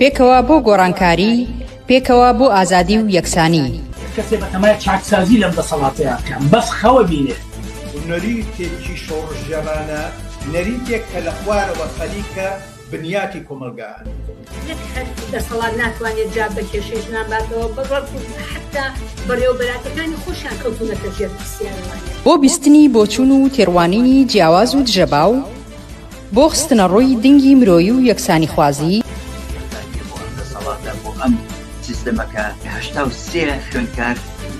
پێکەوە بۆ گۆڕانکاری، پێکەوە بۆ ئازادی و یەکسانی. کەسێ بەتەمای چاکسازی لەم دەسەڵاتەیا بکا بەس خەوە بینێ. نەریتێکی شۆڕشگێڕانە، نەریتێک کە لە خوارەوە خەریکە بنیاتی کۆمەڵگا ئەنێت. نەک هەر دەسەڵات ناتوانێت جواب بە کێشەی ژنان باتەوە، بەڵکو حەتتا بەڕێوەبەراتەکانی خۆشیان کەوتوونەتە ژێر پرسیارەوانێ. بۆ بیستنی بۆچوون و تێڕوانینی جیاواز و دژەباو، بۆ خستنەڕووی دنگی مرۆیی و یەکسانیخوازی. بەتایبەتی بۆ ئەم دەسەڵاتە، بۆ ئەم سیستەمە کە 83 خوێندکار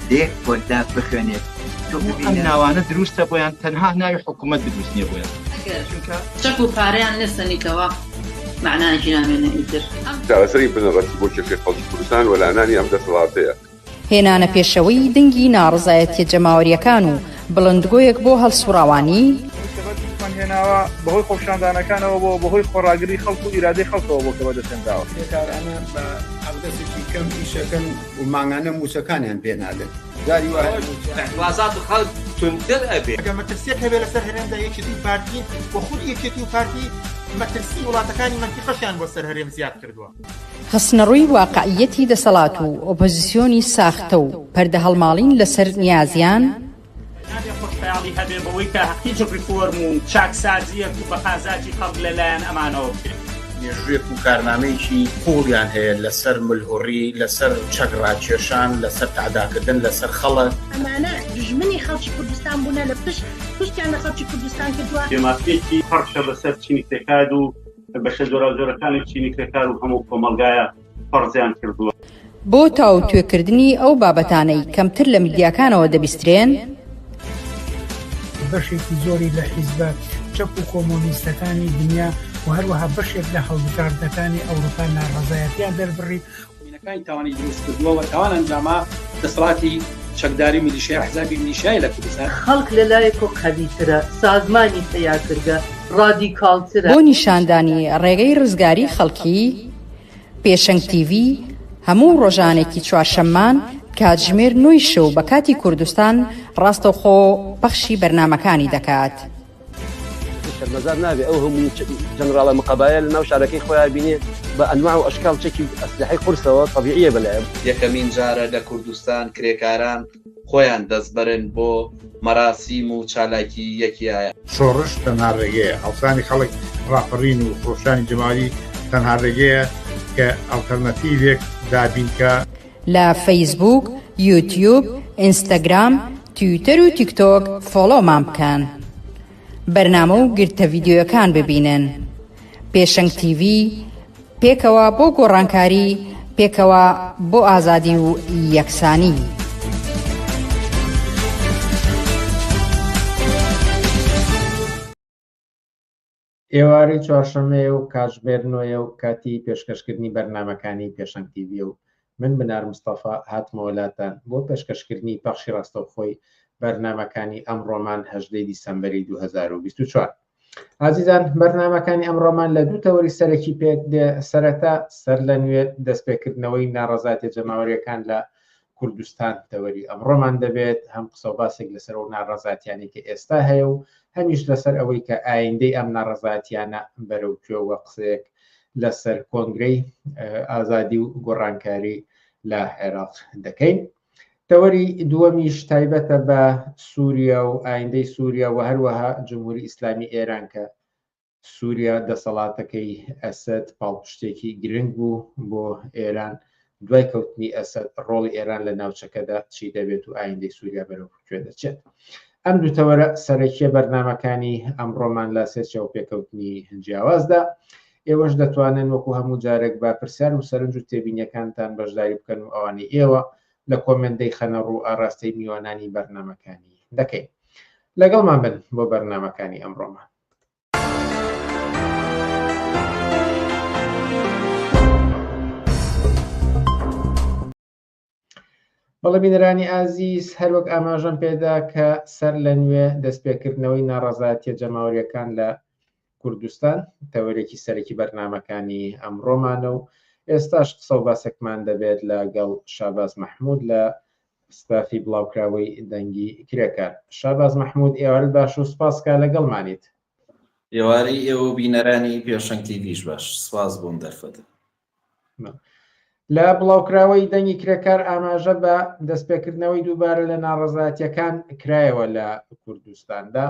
لە یەک پۆلدا بخوێنێت، تۆ هەموو ئەم ببینە. ناوانە دروستە بۆیان تەنها ناوی حکومەت دروست نیە بۆیان. ئەگەر چونکە. چەک و پارەیان نەسەنیتەوە مەعنایەکی نامێنێ ئیتر. چارەسەری بنەڕەتی بۆ کێشەی خەڵکی کوردستان وەلانانی ئەم دەسەڵاتەیە. هێنانە پێشەوەی دەنگی ناڕەزایەتیە جەماوەریەکان و بڵندگۆیەک بۆ هەڵسوڕاوانی. ئەوەی کە بەدەستمان هێناوە بەهۆی خۆپیشاندانەکانەوە بووە، بەهۆی خۆڕاگری خەڵک و ئیرادەی خەڵکەوە بووە کە بەدەستهێنراوە. کرێکارانە بە حەقدەستێکی کەم ئیشەکەن و مانگانە مووچەکانیان پێ نادەن. جاری وا هەیە مووچە. ئیعتڕازات خەڵک توندتر ئەبێ. ئەگەر مەترسیەک هەبێ لەسەر هەرێمدا یەکێتی و پارتین و خودی یەکێتی و پارتی مەترسی وڵاتەکانی مەنتیقەشیان بۆ سەر هەرێم زیاد کردووە. خستنەڕووی واقعییەتی دەسەڵات و ئۆپۆزیسیۆنی ساختە و پەردەهەڵماڵین لەسەر نیازیان. نابێ خۆشخەیاڵی هەبێ بەوەی کە هیچ ڕیفۆرم و چاکسازییەک بە قازاجی خەڵک لە لایەن ئەمانەوە بکرێ. مێژوویەک و کارنامەیەکی قووڵیان هەیە لەسەر ملهوڕی، لەسەر چەک ڕاکێشان، لەسەر تەعداکردن لەسەر خەڵک. ئەمانە دوژمنی خەڵکی کوردستان بوونە لە پشت پشتیان لە خەڵکی کوردستان کردووە. بێمافییەکی پەڕشە بەسەر چینی کرێکار و بەشە جۆراوجۆرەکانی چینی کرێکار و هەموو کۆمەڵگایە فەرزیان کردووە. بۆ تاوتوێکردنی ئەو بابەتانەی کەمتر لە میدیاکانەوە دەبیسترێن. بەشێکی زۆری لە حیزبە چەپ و کۆمۆنیستەکانی دنیا و هەروەها بەشێک لە هەڵبژاردنەکانی ئەوروپا ناڕەزایەتیان دەربڕی. مینەکانی تاوانی دروست کردووە و تاوان ئەنجاما دەسەڵاتی چەکداری و میلیشیای ئەحزابی میلیشیای لە کوردستان. خەڵک لە لایەکۆ قەویترە، سازمانی پەیا کردگە، ڕادیکاڵترە. بۆ نیشاندانی ڕێگەی ڕزگاری خەڵکی، پێشەنگ تیڤی هەموو ڕۆژانێکی چوارشەممان کاتژمێر نۆی شەو بە کاتی کوردستان ڕاستەوخۆ پەخشی بەرنامەکانی دەکات. شەرمەزار نابێ ئەو هەموو جەنراڵە مقەبایە لە ناو شارەکەی خۆیا بینێ بە ئەنواع و ئەشکال چەکی ئەسلحەی قورسەوە تەبیعیە بەلایە. یەکەمین جارە لە کوردستان کرێکاران خۆیان دەستبەرن بۆ مەراسیم و چالاکی یەکیایە. شۆڕش تەنها ڕێگەیە، هەڵسانی خەڵک، ڕاپەڕین و خرۆشانی جەماوەری تەنها ڕێگەیە کە ئەڵتەرناتیڤێک دابینکا. لە فەیسبووک، یوتیوب، ئینستاگرام، تویتەر و تیکتۆک فۆڵۆمان بکەن. بەرنامە و گرتە ڤیدیۆیەکان ببینن. پێشەنگ تیڤی، پێکەوە بۆ گۆڕانکاری، پێکەوە بۆ ئازادی و یەکسانی. ئێوارەی چوارشەممەیە و کاتژمێر نۆیە و کاتی پێشکەشکردنی بەرنامەکانی پێشەنگ تیڤیە و من بنار مستەفا هاتمەوە لاتان بۆ پێشکەشکردنی پەخشی ڕاستەوخۆی بەرنامەکانی ئەمڕۆمان هەژدەی دیسەمبەری 2024. ئازیزان بەرنامەکانی ئەمڕۆمان لە دوو تەوەری سەرەکی پێک دێ سەرەتا سەر لە نوێ دەستپێکردنەوەی ناڕەزاتیە جەماوەریەکان لە کوردستان تەوەری ئەمڕۆمان دەبێت، هەم قسەو باسێک لەسەر ئەو ناڕەزاتیانەی کە ئێستا هەیە و هەمیش لەسەر ئەوەی کە ئایندەی ئەم ناڕەزاتیانە بەرەو کوێ وە قسەیەک لەسەر کۆنگرەی ئازادی و گۆڕانکاری لە عێراق دەکەین. تەوەری دووەمیش تایبەتە بە سووریا و ئایندەی سووریا و هەروەها جمهوری ئیسلامی ئێران کە سووریا دەسەڵاتەکەی ئەسەد پاڵپشتێکی گرنگ بوو بۆ ئێران، دوای کەوتنی ئەسەد ڕۆڵی ئێران لە ناوچەکەدا چی دەبێت و ئایندەی سووریا بەرەو کوێ دەچێت؟ ئەم دوو تەوەرە سەرەکیە بەرنامەکانی ئەمڕۆمان لە سێ چاوپێکەوتنی جیاوازدا. ئێوەش دەتوانن وەکو هەموو جارێک بە پرسیار و سەرنج و تێبینیەکانتان بەشداری بکەن و ئەوانەی ئێوە لە کۆمێنت دەیخەنە ڕوو ئاراستەی میوانانی بەرنامەکانی دەکەین. لەگەڵمان بن بۆ بەرنامەکانی ئەمڕۆمان. بەڵێ بینەرانی ئازیز هەروەک ئاماژەم پێدا کە سەر لە نوێ دەستپێکردنەوەی ناڕەزایەتیە جەماوەریەکان لە کوردستان تەوەرێکی سەرەکی بەرنامەکانی ئەمڕۆمانە و ئێستاش قسە و باسێکمان دەبێت لەگەڵ شاباز مەحمود لە ستافی بڵاوکراوەی دەنگی کرێکار. شاباز مەحمود ئێوارت باش و سپاس کە لەگەڵمانیت. ئێوارەی ئێوە و بینەرانی پێشەنگ تیڤیش باش. سپاس بۆم دەرفەتە. لە بڵاوکراوەی دەنگی کرێکار ئاماژە بە دەستپێکردنەوەی دووبارە لە ناڕەزایەتیەکان کرایەوە لە کوردستاندا.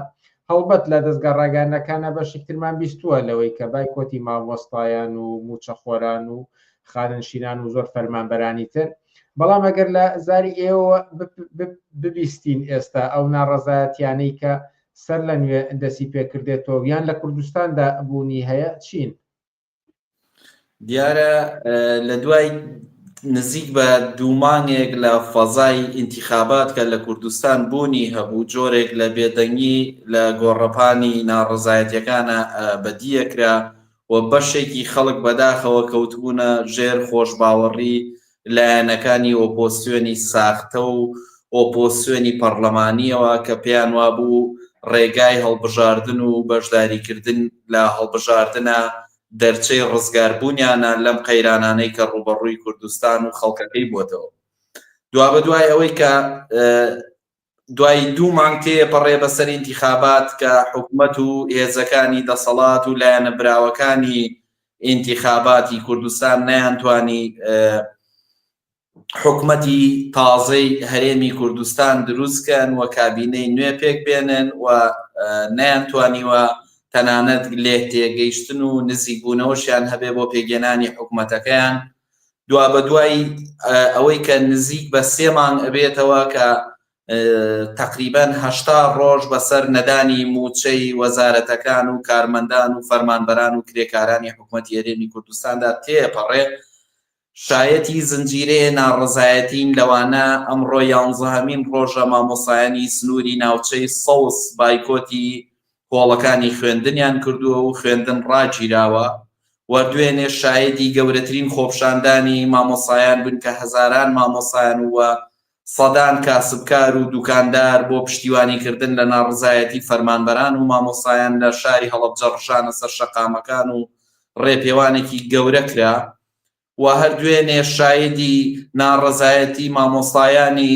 هەڵبەت لە دەزگا ڕاگەیاندنەکانە بەشێک ترمان بیستووە لەوەی کە بایکۆتی مامۆستایان و مووچەخۆران و خانەنشینان و زۆر فەرمانبەرانی تر، بەڵام ئەگەر لە زاری ئێوەوە ببیستین ئێستا ئەو ناڕەزایەتیانەی کە سەر لە نوێ دەسی پێکردێتەوە یان لە کوردستاندا بوونی هەیە چین؟ دیارە لە دوای نزیک بە دوو مانگێک لە فەزای ئینتیخابات کە لە کوردستان بوونی هەبوو جۆرێک لە بێدەنگی لە گۆڕەپانی ناڕەزایەتیەکانە بەدیەکرا و بەشێکی خەڵک بەداخەوە کەوتبوونە ژێر خۆشباوەڕی لایەنەکانی ئۆپۆزسیۆنی ساختە و ئۆپۆزسیۆنی پەڕلەمانییەوە کە پێیان وابوو ڕێگای هەڵبژاردن و بەشداریکردن لە هەڵبژاردنە دەرچەی ڕزگاربوونیانە لەم قەیرانانەی کە ڕووبەڕووی کوردستان و خەڵکەکەی بۆتەوە. دوابەدوای ئەوەی کە دوای دوو مانگ تێپەڕێ بەسەر ئینتیخابات کە حکومەت و هێزەکانی دەسەڵات و لایەنە براوەکانی ئینتیخاباتی کوردستان نەیانتوانی حکومەتی تازەی هەرێمی کوردستان دروستکەن و کابینەی نوێ پێک بێنن و نەیانتوانیوە تەنانەت لێ تێگەیشتن و نزیکبوونەوەشیان هەبێ بۆ پێگەێنانی حکومەتەکەیان دوابەدوای ئەوەی کە نزیک بە سێ مانگ ئەبێتەوە کە تقریبان هەشتا ڕۆژ بەسەر نەدانی موچەی وەزارەتەکان و کارمەندان و فەرمانبەران و کرێکارانی حکوومەتی هەرێمی کوردستاندا تێپەڕێ شایەتی زنجیرەیە ناڕەزایەتین لەوانە ئەمڕۆ یانزەهەمین ڕۆژە مامۆسایانی سنووری ناوچەی سەوز بایکۆتی هۆڵەکانی خوێندنیان کردووە و خوێندن ڕاگیراوە و دوێنێ شایدی گەورەترین خۆپشاندانی مامۆسایان بوون کە هەزاران مامۆسایان و سەدان کاسبکار و دوکاندار بۆ پشتیوانیکردن لە ناڕزایەتی فەرمانبەران و مامۆسایان لە شاری هەڵەبجە ڕژانە سەر شەقامەکان و ڕێپێوانێکی گەورە کرا و هەر دوێنێ شایدی ناڕەزایەتی مامۆستایانی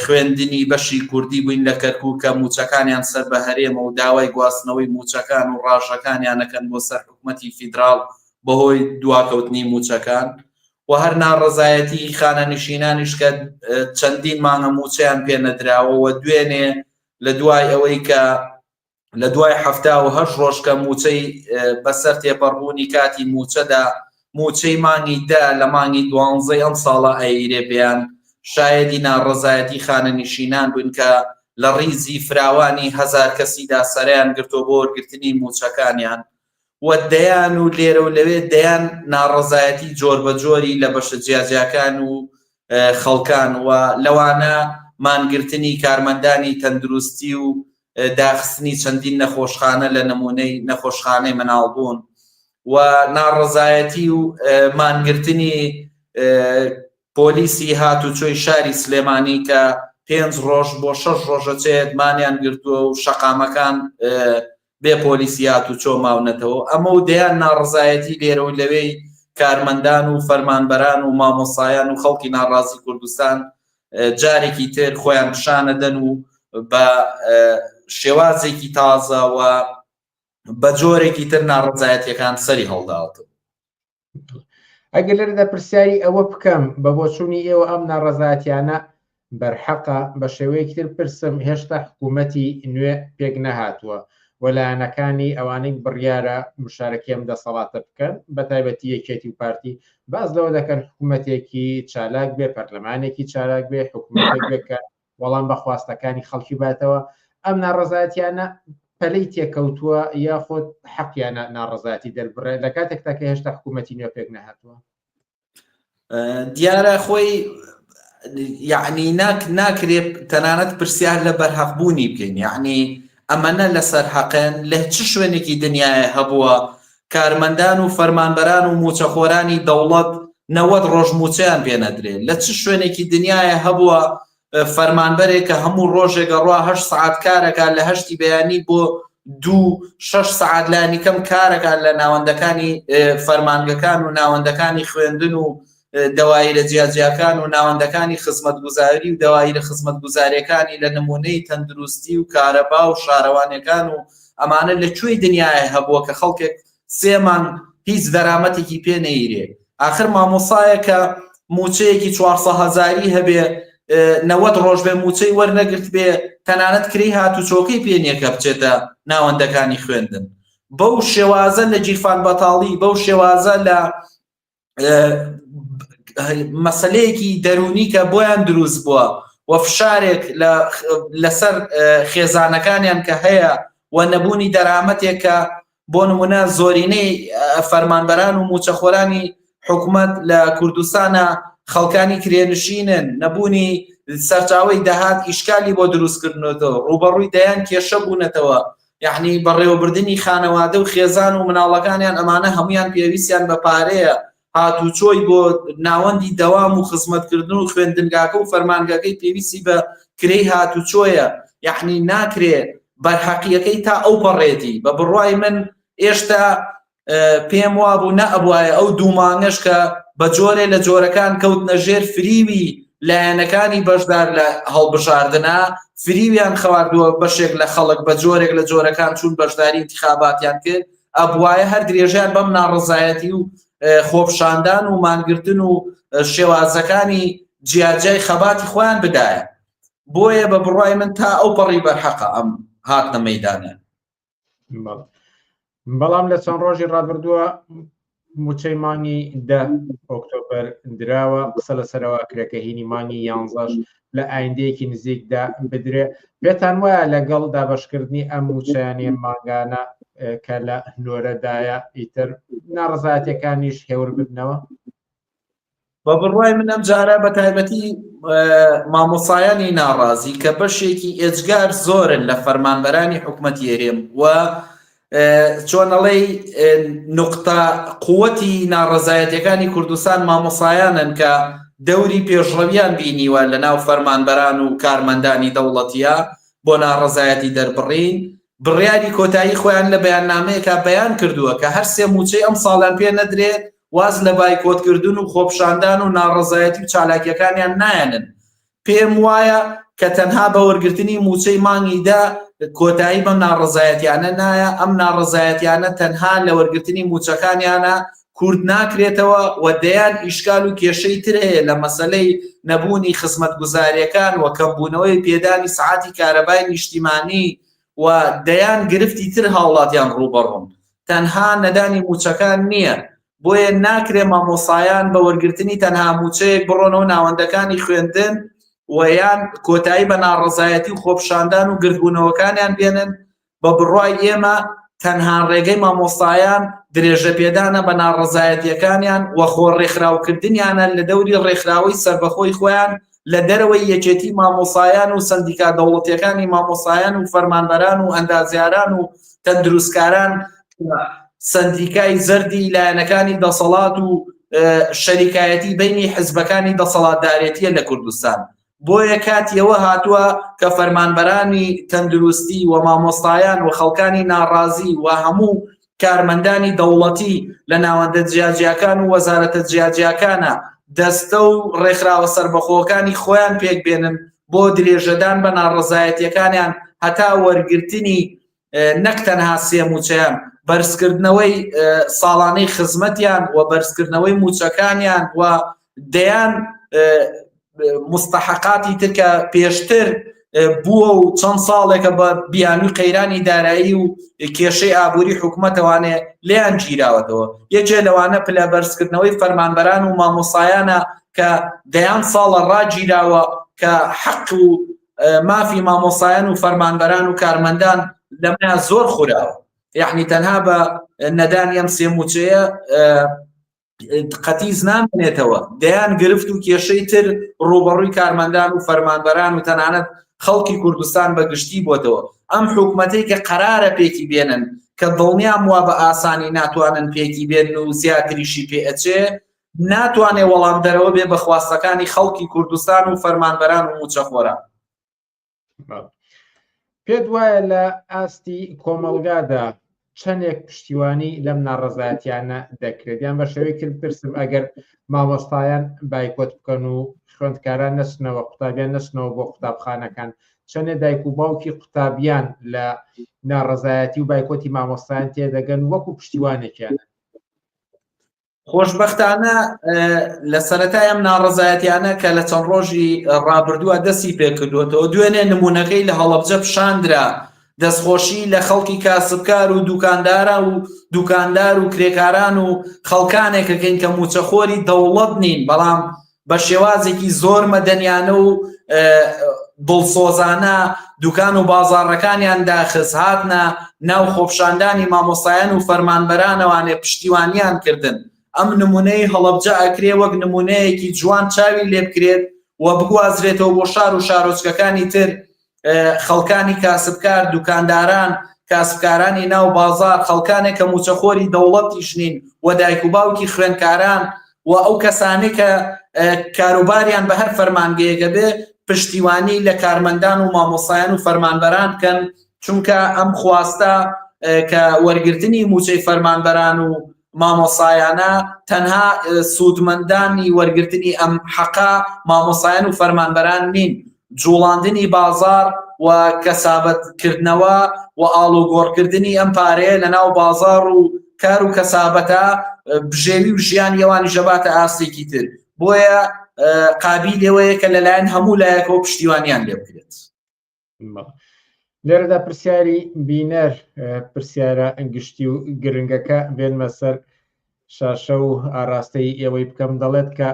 خوێندنی بەشی کوردی بووین لە کەرکوک کە مووچەکانیان سەر بە هەرێمە و داوای گواستنەوەی مووچەکان و ڕاژەکانیان ئەکەن بۆ سەر حکومەتی فیدراڵ بەهۆی دواکەوتنی مووچەکان و هەر ناڕەزایەتی خانەنشینانیش کە چەندین مانگە مووچەیان پێ نەدراوە و دوێنێ لە دوای ئەوەی کە لە دوای 78 ڕۆژ کە مووچەی بەسەر تێپەڕبوونی کاتی مووچەدا مووچەی مانگی دە لە مانگی دوانزەی ئەم ساڵە ئەیرێ پێیان شایەدی ناڕەزایەتی خانەنشینان بووین کە لە ڕیزی فراوانی هەزار کەسیدا سەرەیان گرتووە بۆ وەرگرتنی مووچەکانیان و دەیان و لێرە و لەوێ دەیان ناڕەزایەتی جۆربەجۆری لە بەشە جیاجیاکان و خەڵکان و لەوانە مانگرتنی کارمەندانی تەندروستی و داخستنی چەندین نەخۆشخانە لە نمونەی نەخۆشخانەی مناڵبوون و ناڕەزایەتی و مانگرتنی پۆلیسی هاتوچۆی شاری سلێمانی کە پێنج ڕۆژ بۆ شەش ڕۆژە چێت مانیان گرتووە و شەقامەکان بێ پۆلیسی هاتوچۆ ماونەتەوە ئەمە و دەیان ناڕزایەتی لێرە و لەوێی کارمەندان و فەرمانبەران و مامۆسایان و خەڵکی ناڕازی کوردستان جارێکی تر خۆیان پیشانەدەن و بە شێوازێکی تازە و بە جۆرێکی تر ناڕەزایەتیەکان سەری هەڵداوەتەوە. ئەگەر لێرەدا پرسیاری ئەوە بکەم بە بۆچوونی ئێوە ئەم ناڕەزایەتیانە بەرحەقە بە شێوەیەکی تر پرسم هێشتا حکوومەتی نوێ پێک نەهاتووە و لایەنەکانی ئەوانەی بڕیارە مشارەکی ئەم دەسەڵاتە بکەن بە تایبەتی یەکێتی و پارتی باس لەوە دەکەن حکوومەتێکی چالاک بێ پەرلەمانێکی چالاک بێ حکوومەتێک بێ کە وەڵام بە خواستەکانی خەڵکی باتەوە ئەم ناڕەزایەتیانە پەلەی تێکەوتووە یاخود حەقیانە ناڕەزایەتی دەربڕێ لە کاتێکتا کە هێشتا حکوومەتی نوێ پێک نەهاتووە دیارە خۆی یعنی ناک ناکرێت تەنانەت پرسیار لە بەرهەقبوونی بکەین یعنی ئەمەنە لەسەر حەقن لە چ شوێنێکی دنیاە هەبووە کارمەندان و فەرمانبەران و موچەخۆرانی دەوڵەت 90 ڕۆژ موچەیان پێ نەدرێ لە چ شوێنێکی دنیاە هەبووە فەرمانبەرێک کە هەموو ڕۆژێک ئەڕوا هەشت سەعات کارەکات لە هەشتی بەیانی بۆ دوو شەش سەعات لانی کەم کارەکات لە ناوەندەکانی فەرمانگەکان و ناوەندەکانی خوێندن و دەوایرە جیاجیاکان و ناوەندەکانی خزمەتگوزاری و دەوایرە خزمەتگوزاریەکانی لە نمونەی تەندروستی و کارەبا و شارەوانەکان و ئەمانە لە کوێی دنیاە هەبووە کە خەڵکێک سێ مانگ هیچ دەرامەتێکی پێ نەیرێ. ئاخر مامۆسایە کە موچەیەکی 400 هەزاری هەبێ 90 ڕۆژ بێ موچەی وەرنەگرت بێ تەنانەت کرێی هاتوچۆکەی پێ نییە کە بچێتە ناوەندەکانی خوێندن بەو شێوازە لە گیرفان بەتاڵی بەو شێوازە لە مەسلەیەکی دەرونی کە بۆیان دروست بووە و فشارێک لەسەر خێزانەکانیان کە هەیە و نەبوونی دەرامەتێک کە بۆ نمونە زۆرینەی فەرمانبەران و موچەخۆرانی حکومەت لە کوردستانە خەڵکانی کرێنشینن نەبوونی سەرچاوی داهات ئیشکالی بۆ دروستکردنەوە ڕوبەڕووی دەیان کێشە بوونەتەوە یەعنی بەڕێوەبردنی خانەوادە و خێزان و مناڵەکانیان ئەمانە هەمویان پێویستیان بە پارەیە هاتوچۆی بۆ ناوەندی دەوام و خزمەتکردن و خوێندنگاکە و فەرمانگەکەی پێویستی بە کرێی هاتوچۆیە یەعنی ناکرێ بەرهەقیەکەی تا ئەو پەڕێتی بە بڕوای من ئێشتا پێم وابوو نەئەبوایە ئەو دوو مانگەش کە بە جۆرێ لە جۆرەکان کەوتنە ژێر فریوی لایەنەکانی بەشدار لە هەڵبژاردنا فریویان خواردووە بەشێک لە خەڵک بە جۆرێک لە جۆرەکان چوون بەشداری انتخاباتیان کرد ئەبوایە هەر درێژیان بەم ناڕزایەتی و خۆپشاندان و مانگرتن و شێوازەکانی جیاجیای خەباتی خۆیان بدایە بۆیە بە بڕای من تا ئەو پەڕی بەرحەقە ئەم هاتنە مەدانە بەڵام لە چەند ڕۆژی ڕابردووە موچەی مانگی دە ئۆکتۆبەر دراوە قسە لەسەرەوە کرێکە هینی مانگی یانزەش لە ئایندەیەکی نزیکدا بدرێ پێتان وایە لەگەڵ دابشکردنی ئەم موچەیانی مانگانە کە لە نۆرەدایە ئیتر ناڕزاتەکانیش هێور ببنەوە بە بڕوای من ئەم جارە بە تایبەتی مامۆسایانی ناڕازی کە بەشێکی ئێجگار زۆرن لە فەرمانبەرانی حکوومەتی هەرێم و چۆنەڵەی نقطە قوتی ناڕەزایەتەکانی کوردستان مامۆسایانن کە دەوری پێشڕەویان بینیوە لە ناو فەرمانبەران و کارمەندانی دەوڵەتیە بۆ ناڕەزایەتی دەربڕین بڕیاری کۆتایی خۆیان لە بەیاننامەیەکا بەیان کردووە کە هەر سێ مووچەی ئەمساڵیان پێ نەدرێت واز لە بایکۆتکردن و خۆپشاندان و ناڕەزایەتی و چالاکیەکانیان نایەنن. پێم وایە کە تەنها بە وەرگرتنی مووچەی مانگی دە کۆتایی بەم ناڕەزایەتیانە نایە، ئەم ناڕەزایەتیانە تەنها لە وەرگرتنی مووچەکانیانە کورت ناکرێتەوە و دەیان ئیشکال و کێشەی تر هەیە لە مەسەلەی نەبوونی خزمەتگوزاریەکان و کەمبوونەوەی پێدانی سەعاتی کارەبای نیشتیمانی و دەیان گرفتی تر هاوڵاتیان ڕووبەڕوون تەنها نەدانی مووچەکان نییە بۆیە ناکرێ مامۆسایان بە وەرگرتنی تەنها مووچەیەک بڕۆنەوە ناوەندەکانی خوێندن و یان کۆتایی بە ناڕەزایەتی و خۆپشاندان و گردبوونەوەکانیان بێنن بە بڕوای ئێمە تەنها ڕێگەی مامۆستایان درێژەپێدانە بە ناڕەزایەتیەکانیان و خۆ ڕێکخراوکردنیانە لە دەوری ڕێکخراوەی سەربەخۆی خۆیان لە دەرەوەی یەکێتی مامۆسایان و سەندیکا دەوڵەتیەکانی مامۆسایان و فەرمانبەران و ئەندازیاران و تەندروستکاران سەندیکای زەردی لایەنەکانی دەسەڵات و شەریکایەتی بینی حزبەکانی دەسەڵاتدارێتیە لە کوردستان بۆیە کاتی ئەوە هاتووە کە فەرمانبەرانی تەندروستی و مامۆستایان و خەڵکانی ناڕازی و هەموو کارمەندانی دەوڵەتی لە ناوەندە جیاجیاکان و وەزارەتە جیاجیاکانە دەستە و ڕێکخراوە سەربەخۆکانی خۆیان پێک بێنن بۆ درێژەدان بە ناڕەزایەتیەکانیان هەتا وەرگرتنی نەک تەنها سێ موچەیان بەرزکردنەوەی ساڵانەی خزمەتیان و بەرزکردنەوەی موچەکانیان و دەیان مستحقاتی تر کە پێشتر بووە و چەند ساڵێکە بە بیانوی قەیرانی دارایی و کێشەی ئابووری حکوومەتەوانێ لێیان گیراوەتەوە یەکێ لەوانە پلە بەرزکردنەوەی فەرمانبەران و مامۆسایانە کە دەیان ساڵە ڕاگیراوە کە حەق و مافی مامۆسایان و فەرمانبەران و کارمەندان لەمەیان زۆر خوراوە یعنی تەنها بە نەدانی ئەم سێ موچەیە قەتیز نامێنێتەوە دەیان گرفت و کێشەی تر ڕوبەڕووی کارمەندان و فەرمانبەران و تەنانەت خەڵکی کوردستان بە گشتی بۆتەوە ئەم حکومەتەی کە قەرارە پێکی بێنن کە دڵنیام وا بە ئاسانی ناتوانن پێکی بێن و زیاتریشی پێ ئەچێ ناتوانێ وەڵامدەرەوە بێ بە خواستەکانی خەڵکی کوردستان و فەرمانبەران و موچەخۆران. پێت وایە لە ئاستی کۆمەڵگادا چەندێک پشتیوانی لەم ناڕەزایەتیانە دەکرێت یان بە شێوەی کرد پرسم ئەگەر مامۆستایان بایکۆت بکەن و خوێندکاران نەچنەوە قوتابیان نەچنەوە بۆ قوتابخانەکان چەندێ دایک و باوکی قوتابیان لە ناڕەزایەتی و بایکۆتی مامۆستایان تێدەگەن وەکو پشتیوانێکیان؟ خۆشبەختانە لە سەرەتای ئەم ناڕەزایەتیانە کە لە چەند ڕۆژی ڕابردووە دەستی پێکردووەتەوە دوێنێ نمونەکەی لە هەڵەبجە پیشاندرا دەستخۆشی لە خەڵکی کاسبکار و دوکاندارە و دوکاندار و کرێکاران و خەڵکانێکەکەین کە موچەخۆری دەوڵەت نین بەڵام بە شێوازێکی زۆر مەدەنیانە و دڵسۆزانە دوکان و بازاڕەکانیان داخست هاتنە ناو خۆپشاندانی مامۆستایان و فەرمانبەرانەوانێ پشتیوانیان کردن ئەم نمونەی هەڵەبجە ئەکرێ وەک نمونەیەکی جوان چاوی لێبکرێت و بگوازرێتەوە بۆ شار و شارۆچکەکانی تر خەڵکانی کاسبکار، دوکانداران، کاسبکارانی ناو بازاڕ، خەڵکانێک کە مووچەخۆری دەوڵەتیش نین و دایک و باوکی خوێندکاران و ئەو کەسانەی کە کاروباریان بە هەر فەرمانگەیەکە بێ پشتیوانی لە کارمەندان و مامۆستایان و فەرمانبەران بکەن چونکە ئەم خواستە کە وەرگرتنی مووچەی فەرمانبەران و مامۆسایانە تەنها سوودمەندانی وەرگرتنی ئەم حەقە مامۆسایان و فەرمانبەران نین جوڵاندنی بازار و کەسابەت کردنەوە و ئاڵوگۆڕکردنی ئەم پارەیە لە ناو بازار و کار و کەسابەتە بژێوی و ژیانی ئەوانی ژەباتە ئاستێکی تر بۆیە قابیل لێوەیە کە لەلایەن هەموو لایەکەوە پشتیوانیان لێ بکرێت. لێرەدا پرسیاری بینەر پرسیارە گشتی و گرنگەکە بێنمە سەر شاشە و ئاراستەی ئێوەی بکەم دەڵێت کە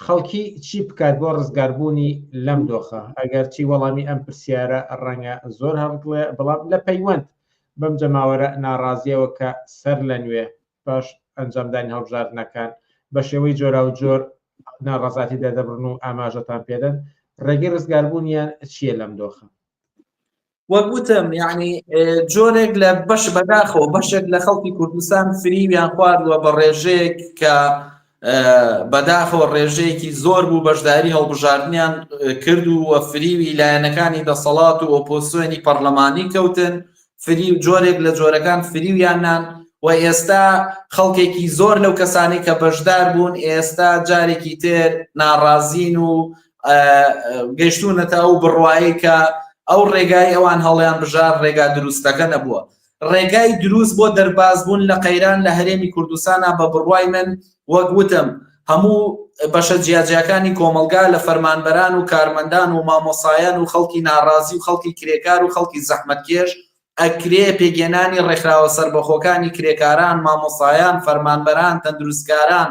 خەڵکی چی بکات بۆ ڕزگاربوونی لەم دۆخە؟ ئەگەرچی وەڵامی ئەم پرسیارە ڕەنگە زۆر هەڵگڵێ، بەڵام لە پەیوەند بەم جەماوەرە ناڕازییەوە کە سەرلەنوێ پاش ئەنجامدانی هەڵبژاردنەکان بە شێوەی جۆراوجۆر ناڕەزاتی دەردەبڕن و ئاماژەتان پێدەن، ڕێگەی ڕزگاربوونیان چییە لەم دۆخە؟ وەک وتم یعنی جۆرێک لە بەش بەداخەوە بەشێک لە خەڵکی کوردستان فریویان خواردووە بە ڕێژەیەک کە بەداخەوە ڕێژەیەکی زۆر بوو بەشداری هەڵبژاردنیان کرد و فریوی لایەنەکانی دەسەڵات و ئۆپۆسیۆنی پەرلەمانی کەوتن فریو جۆرێک لە جۆرەکان فریویان نان و ئێستا خەڵکێکی زۆر لەو کەسانی کە بەشدار بوون ئێستا جارێکی تر ناڕازین و گەیشتوونەتە ئەو بڕوایەی کە ئەو ڕێگای ئەوان هەڵیان بژار ڕێگا دروستەکە نەبووە ڕێگای دروست بۆ دەربازبوون لە قەیران لە هەرێمی کوردستانە بە بڕوای من وەک وتم هەموو بەشە جیاجیاکانی کۆمەلگا لە فەرمانبەران و کارمەندان و مامۆسایان و خەڵکی ناڕازی و خەڵکی کرێکار و خەڵکی زەحمەتکێش ئەکرێ پێکهێنانی ڕێکخراوە سەربەخۆکانی کرێکاران، مامۆستایان، فەرمانبەران، تەندروستکاران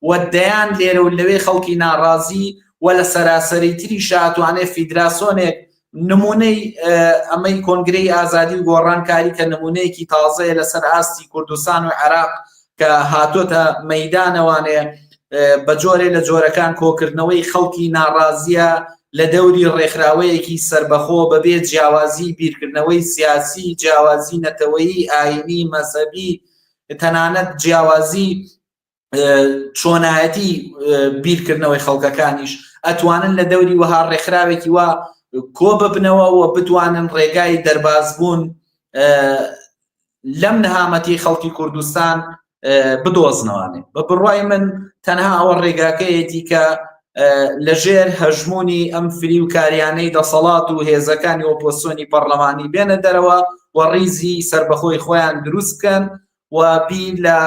و دەیان لێرە و لەوێ خەڵکی ناڕازی و لە سەراسەری تریشا ئەتوانێ فیدراسۆنێک نمونەی ئەمەی کۆنگرەی ئازادی و گۆڕانکاری کە نمونەیەکی تازەیە لەسەر ئاستی کوردستان و عێراق کە هاتۆتە مەیدانەوانێ بە جۆرێ لە جۆرەکان کۆکردنەوەی خەڵکی ناڕازیە لە دەوری ڕێکخراوەیەکی سربەخۆ بەبێ جیاوازی بیرکردنەوەی سیاسی جیاوازی نەتەوەیی ئاینی مەزەبی تەنانەت جیاوازی چۆنایەتی بیرکردنەوەی خەڵکەکانیش ئەتوانن لە دەوری وەها ڕێکخراوێکی وا کۆ ببنەوە و بتوانن ڕێگای دەربازبوون لەم نەهامەتی خەڵکی کوردستان بدۆزنەوانێ بە بڕوای من تەنها ئەوە ڕێگاکەیەتی کە لەژێر هەژمونی ئەم فری و کاریانەی دەسەڵات و هێزەکانی ئۆپۆسیۆنی پەرلەمانی بێنە دەرەوە و ڕیزی سربەخۆی خۆیان دروست بکەن و بیر لە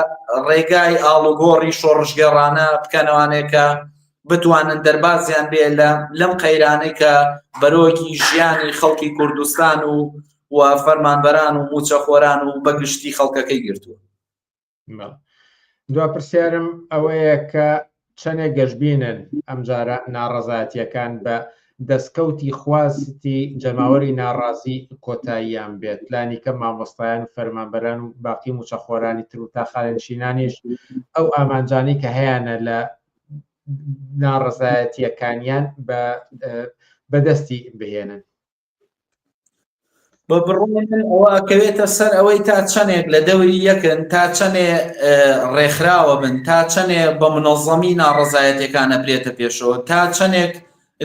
ڕێگای ئاڵوگۆڕی شۆڕشگێڕانە بکەنەوانێ کە بتوانن دەربازیان بێ لە لەم قەیرانەی کە بەرۆکی ژیانی خەڵکی کوردستان و و فەرمانبەران و موچەخۆران و بەگشتی خەڵکەکەی گرتووە. دوا پرسیارم ئەوەیە کە چەندێک گەشببینن ئەمجارە ناڕەزایەتیەکان بە دەستکەوتی خواستی جەماوەری ناڕازی کۆتاییان بێت لانیکەم مامۆستایان و فەرمانبەران و باقی موچەخۆرانی تر و تا خانەنشینانیش ئەو ئامانجانەی کە هەیانە لە ناڕەزایەتیەکانیان بە بەدەستی بهێنن. بە بڕوای من ئەوە ئەکەوێتە سەر ئەوەی تا چەندێک لە دەوری یەکن تا چەندێ ڕێکخراوە بن تا چەندێ بە منەظەمی ناڕەزایەتەکان ئەبرێتە پێشەوە تا چەندێک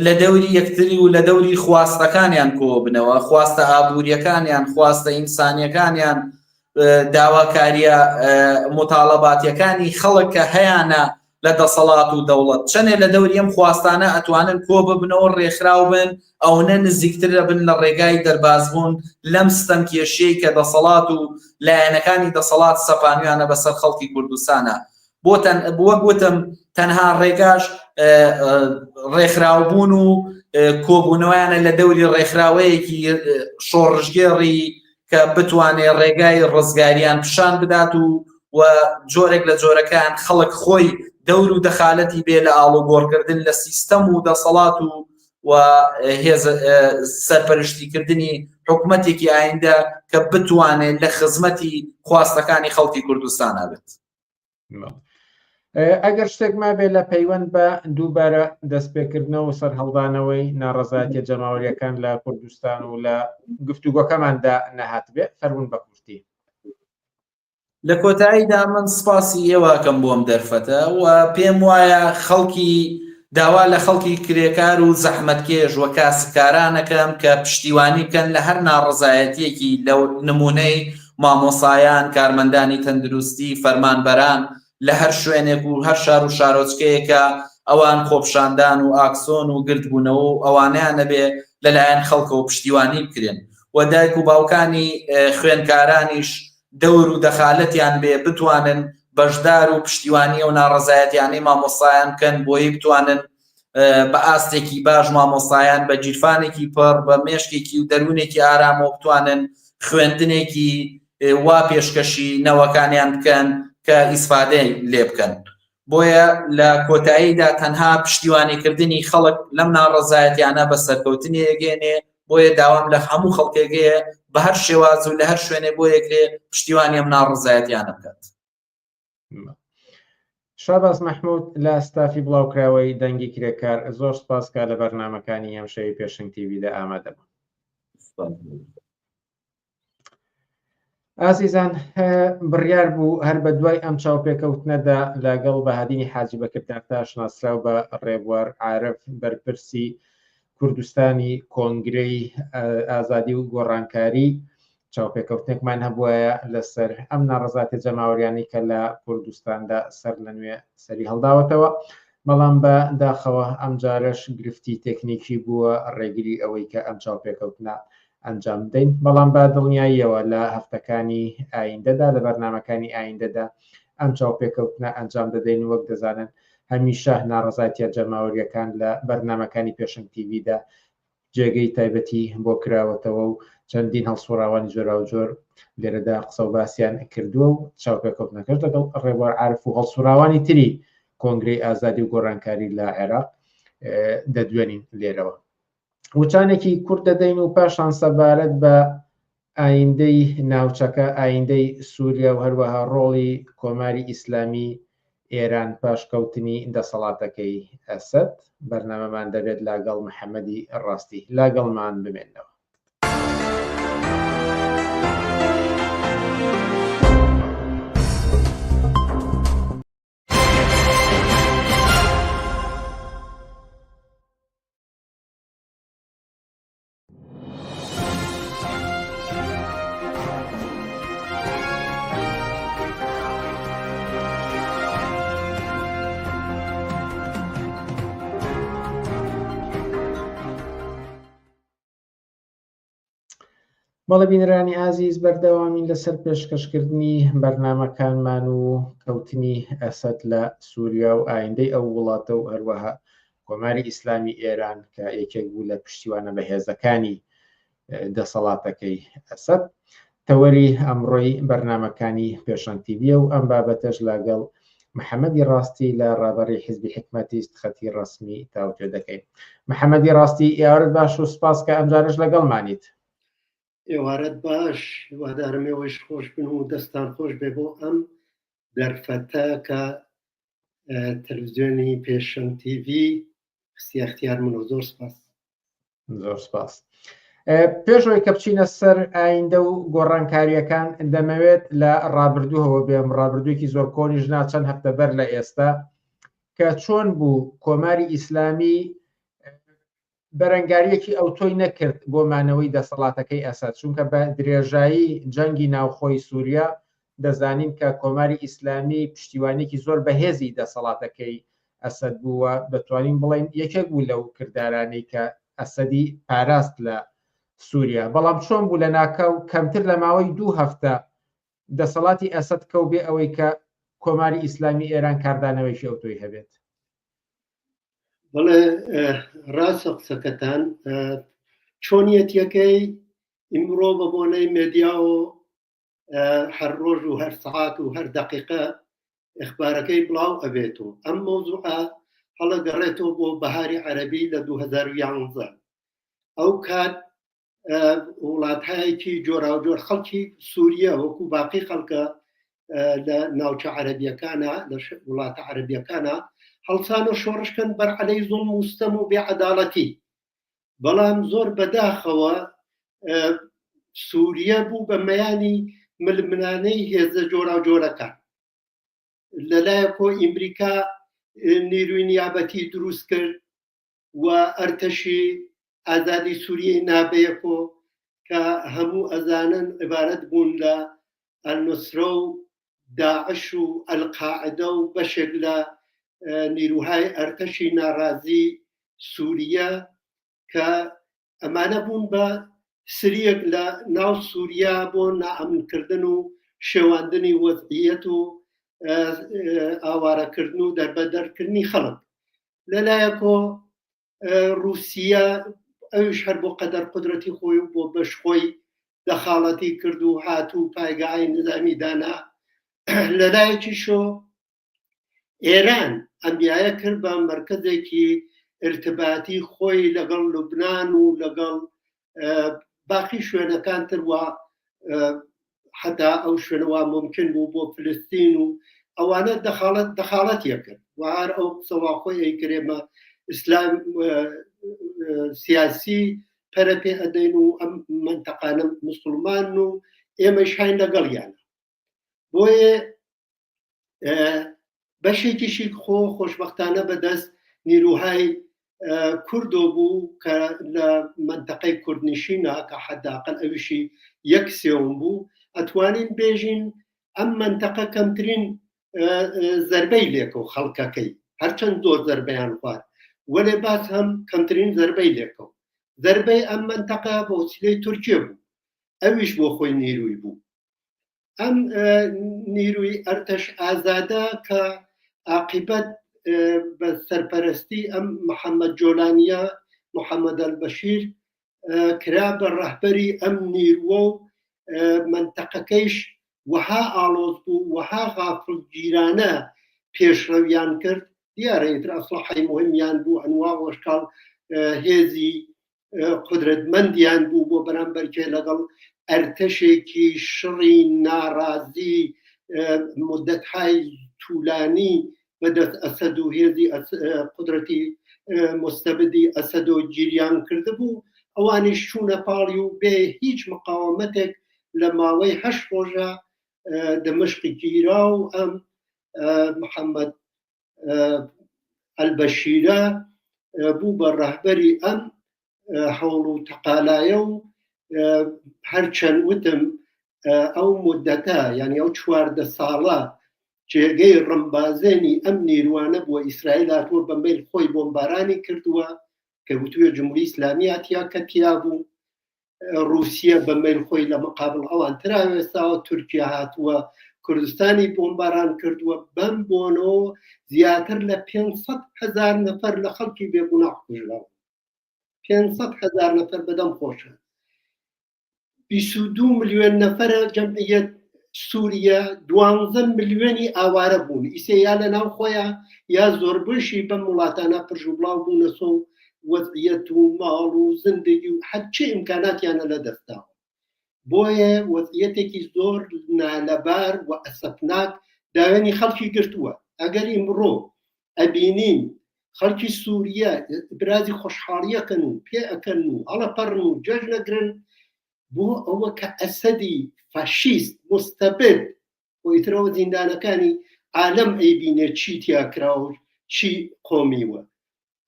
لە دەوری یەکتری و لە دەوری خواستەکانیان کۆبنەوە خواستە ئابووریەکانیان خواستە ئینسانیەکانیان داواکاریە متاڵەباتیەکانی خەڵک کە هەیانە لە دەسەڵات و دەوڵەت چەنێ لە دەوری ئەم خواستانە ئەتوانن کۆ ببنەوە ڕێکخراو بن ئەونە نزیکتر دەبن لە ڕێگای دەربازبوون لەم ستەمکێشیەی کە دەسەڵات و لایەنەکانی دەسەڵات سەپانویانە بەسەر خەڵکی کوردستانە. بۆ وەک وتم تەنها ڕێگاش ڕێکخراوبوون و کۆبوونەوەیانە لە دەوری ڕێکخراوەیەکی شۆڕشگێڕی کە بتوانێ ڕێگای ڕزگاریان پیشان بدات و و جۆرێک لە جۆرەکان خەڵک خۆی دەور و دەخالەتی بێ لە ئاڵوگۆڕکردن لە سیستەم و دەسەڵات و و هێز سەرپەرشتیکردنی حکومەتێکی ئایندە کە بتوانێت لە خزمەتی خواستەکانی خەڵکی کوردستان بێت. ئەگەر شتێک مابێ لە پەیوەند بە دووبارە دەستپێکردنەوە و سەرهەڵدانەوەی ناڕەزایەتیە جەماوەریەکان لە کوردستان و لە گفتوگۆکەماندا نەهاتبێ فەرمونون بە کورتی. لە کۆتاییدا من سپاسی ئێوەکەم بۆم دەرفەتە و پێم وایە خەڵکی داوا لە خەڵکی کرێکار و زەحمەتکێش و کاسبکارانەکەم کە پشتیوانی بکەن لە هەر ناڕەزایەتیەکی لە نمونەی مامۆسایان، کارمەندانی تەندروستی، فەرمانبەران لە هەر شوێنێک و هەر شار و شارۆچکەیەکە ئەوان خۆپشاندان و ئاکسۆن و گردبوونەوە و ئەوانەیان نەبێ لەلایەن خەڵکەوە پشتیوانی بکرێن و دایک و باوکانی خوێندکارانیش دەور و دەخالەتیان بێ بتوانن بەشدار و پشتیوانی ئەو ناڕەزایەتیانەی مامۆستایان بکەن بۆی بتوانن بە ئاستێکی باش مامۆستایان بە گیرفانێکی پڕ بە مێشکێکی و دەروونێکی ئارامەوە بتوانن خوێندنێکی وا پێشکەشی نەوەکانیان بکەن کە ئیسفادەی لێ بکەن بۆیە لە کۆتاییدا تەنها پشتیوانیکردنی خەڵک لەم ناڕەزایەتیانە بە سەرکەوتنی ئەگەێنێ بۆیە داوام لە هەموو خەڵکێکەیە بە هەر شێواز و لە هەر شوێنێ بۆ یەکرێ پشتیوانی ئەم ناڕەزایەتیانە بکات. شاباز مەحمود لە ستافی بڵاوکراوەی دەنگی کرێکار زۆر سپاس کە لە بەرنامەکانی ئەمشەوی پێشەنگ تیڤیدا ئامادە بوون. ئازیزان بڕیار بوو هەر بە دوای ئەم چاوپێکەوتنەدا لەگەڵ بەهادینی حاجی بەکر دارتاش ناسراو بە ڕێبوار عارف بەرپرسی کوردستانی کۆنگرەی ئازادی و گۆڕانکاری چاوپێکەوتنێکمان هەبوایە لەسەر ئەم ناڕەزاتە جەماوەریانەی کە لە کوردستاندا سەر لە نوێ سەری هەڵداوەتەوە بەڵام بە داخەوە ئەم جارەش گرفتی تەکنیکی بووە ڕێگری ئەوەی کە ئەم چاوپێکەوتنە ئەنجام بدەین بەڵام بە دڵنیاییەوە لە هەفتەکانی ئایندەدا لە بەرنمەکانی ئایندەدا ئەم چاوپێکەوتنە ئەنجام دەدەین وەک دەزانن هەمیشە ناڕەزایەتیە جەماوەریەکان لە بەرنمەکانی پێشەنگ تیڤیدا جێگەی تایبەتی بۆ کراوەتەوە و چەندین هەڵسوڕاوانی جۆراوجۆر لێرەدا قسە و باسیان کردووە و چاوپێکەوتنەکەش لەگەڵ ڕێبوار عارف و هەڵسوڕاوانی تری کۆنگرەی ئازادی و گۆڕانکاری لە عێراق دەدوێنین لێرەوە. وچانێکی کورت دەدەین و پاشان سەبارەت بە ئایندەی ناوچەکە، ئایندەی سووریا و هەروەها ڕۆڵی کۆماری ئیسلامی ئێران پاش کەوتنی دەسەڵاتەکەی ئەسەد، بەرنامەمان دەبێت لاگەڵ محەمەدی ڕاستی. لاگەڵمان بمێنەوە. بەڵێ بینەرانی ئازیز بەردەوامین لەسەر پێشکەشکردنی بەرنمەکانمان و کەوتنی ئەسەد لە سووریا و ئایندەی ئەو وڵاتە و هەروەها کۆماری ئیسلامی ئێران کە یەکێک بوو لە پشتیوانە بەهێزەکانی دەسەڵاتەکەی ئەسەد تەوەری ئەمڕۆی بەرنمەکانی پێشەنگ تیڤیە و ئەم بابەتەش لەگەڵ محەممەدی ڕاستی لە ڕابەری حزبی حکمەتیست خەتی ڕسمی تاوتوێ دەکەین محەممەدی ڕاستی ئێوارت باش و سپاس کە ئەمجارش لەگەڵمانیت ئێوارەت باش هیوادارم ئێوەش خۆش بن و دەستان خۆش بێ بۆ ئەم دەرفەتە کە تەلەڤزیۆنی پێشەنگ تیڤی خستیە اختیار من و زۆر سپاس زۆر سپاس پێشەوەی کە بچینە سەر ئایندە و گۆڕانکاریەکان دەمەوێت لە ڕابردووەوە بێم ڕابردوویەکی زۆر کۆنیش نا چەند هەفتە بەر لە ئێستا کە چۆن بوو کۆماری ئیسلامی بەرەنگارییەکی ئەوتۆی نەکرد بۆ مانەوەی دەسەڵاتەکەی ئەسەد، چونکە بە درێژایی جەنگی ناوخۆی سوریا دەزانین کە کۆماری ئیسلامی پشتیوانیەکی زۆر بەهێزی دەسەڵاتەکەی ئەسەد بوو و دەتوانین بڵێین یەکێک بوو لەو کردارانەی کە ئەسەدی پاراست لە سوریا، بەڵام چۆن بوو لەناکاو کەمتر لە ماوەی دوو هەفتە دەسەڵاتی ئەسەد کەوت بێ ئەوەی کە. کۆماری ئیسلامی ئێران کاردانەوەیکی ئەوتۆی هەبێت؟ بەڵێ ڕاستە قسەکەتان چۆنیەتیەکەی ئیمڕۆ بە بۆنەی مێدیاوە هەر ڕۆژ و هەر سەعات و هەر دقیقە ئەخبارەکەی بڵاو ئەبێتەوە ئەم مەوزوعە هەڵەگەڕێتەوە بۆ بەهاری عەربی لە 2011 ئەو کات وڵاتهایەکی جۆراوجۆر خەڵکی سووریە وەکو باقی خەڵکە لە ناوچە عەربیەکانە لە وڵاتە عەربیەکانە هەڵسان و شۆڕشکەن بەرعەلەی زوڵم و ستەم و بێعەداڵەتی بەڵام زۆر بەداخەوە سووریە بوو بە مەیانی ململانەی هێزە جۆراوجۆرەکان لەلایەکۆ ئیمریکا نیروی نیابەتی دروست کرد و ئەرتەشی ئازادی سووریەی نابەیەکۆ کە هەموو ئەزانن عبارەت بوون لە ئەلنوسرە و داعش و ئەلقاعدە و بەشێک لە نیروهای ئەرتەشی ناڕازی سووریە کە ئەمانە بوون بە سریەک لە ناو سووریا بۆ نائەمنکردن و شێواندنی وەزعیەت و ئاوارەکردن و دەربەدەرکردنی خەڵک لەلایەکۆ رووسیە ئەویش هەر بۆ قەدەر قدرەتی خۆی و بۆ بەش خۆی دەخاڵەتی کرد و هات و پایگای نظامی دانا لەلایەکی شۆ ئێران ئەمیایە کرد بە مرکزێکی ارتباتی خۆی لەگەڵ لوبناان و لەگەڵ باقی شوێنەکان تر وە حتا ئەو شوێنەوە ممکن بوو بۆ فلستین و ئەوانە دەخاڵەت دەخاڵەت یەکرد و هەر ئەو قسەوا خۆی ئەی کرێمە ئیسلام سیاسی پەرە پێ ئەدەین و ئەم منتەقانە مسلمان و ئێمەش هاین لەگەڵیانە بۆیە بەشێکیشی خۆ خۆشببختانە بەدەست نیروهای کوردۆ بوو کە لە منتەقەی کوردنشینە کە حەداقل ئەویشی یەک سێوم بوو ئەتوانین بێژین ئەم منتەقە کەمترین زربەی لێکەوە خەڵکەکەی هەرچەند زۆر زربەیان خوارد وەلێ باس هەم کەمترین زربەی لێکەوت زربەی ئەم منتەقە بۆ وسیلەی تورکیە بوو ئەویش بۆ خۆی نیروی بوو ئەم نیروی ئەرتەش ئازادە کە ئاقیبەت بە سەرپەرستی ئەم محەممەد جۆلانیە محەممەد ئەلبەشیر کرا بە ڕەهبەری ئەم نیروە و منتەقەکەیش وەها ئاڵۆز بوو وەها غافڵگیرانە پێشڕەویان کرد دیارە ئیتر ئەسڵحی مهمیان بوو ئەنوا وەشکاڵ هێزی قودرەتمەندیان بوو بۆ بەرامبەرکێ لەگەڵ ئەرتەشێکی شڕی ناڕازی مدەتهای طولانی بەدەست ئەسەد و هێزی قودرەتی مستەبدی ئەسەد و گیریان کردبوو ئەوانیش چوونە پاڵی و بێ هیچ مقاومەتێک لە ماوەی هەشت ڕۆژە دەمشق گیرا و ئەم محەممەد ئەلبەشیرە بوو بە ڕەهبەری ئەم هەوڵ و تەقالایە و هەرچەند وتم ئەو مدەتە یعنی ئەو 14 ساڵە جێگەی ڕمبازێنی ئەم نیروانە بووە ئیسرائیل هاتووە بە میل خۆی بۆمبارانی کردووە کە وتوێ جمهوری ئیسلامی هاتیا کە تیا بوو ڕووسیە بە مەیل خۆی لە مقابڵ ئەوان تراوێساوە، تورکیا هاتووە کوردستانی بۆمباران کردووە، بەم بۆنەوە زیاتر لە 500 هەزار نەفەر لە خەڵکی بێگوناح کوژراون. 500 هەزار نەفەر بەدەم خۆشە. 22 ملیۆن نەفەرە جەمعیەت سووریە دوانزە ملیۆنی ئاوارە بوون ئیسێ یا لە ناو خۆیان یا زۆربەشی بەم وڵاتانە پرژ و بڵاو بوونەسۆ و وەزعیەت و ماڵ و زندگی و هەرچی ئیمکاناتیانە لە دەستداوە بۆیە وەزعیەتێکی زۆر نالەبار و ئەسەفناک داوێنی خەڵکی گرتووە ئەگەر ئیمڕۆ ئەبینین خەڵکی سووریە برازی خۆشحاڵیەکەن و پێ ئەکەن و هەڵەپەڕن و جەژنەگرن بۆ ئەوە کە ئەسەدی فاشیست مستەبد بۆ ئیترەوە زیندانەکانی عالەم ئەیبینێ چی تیا کراوە و چی قۆمیوە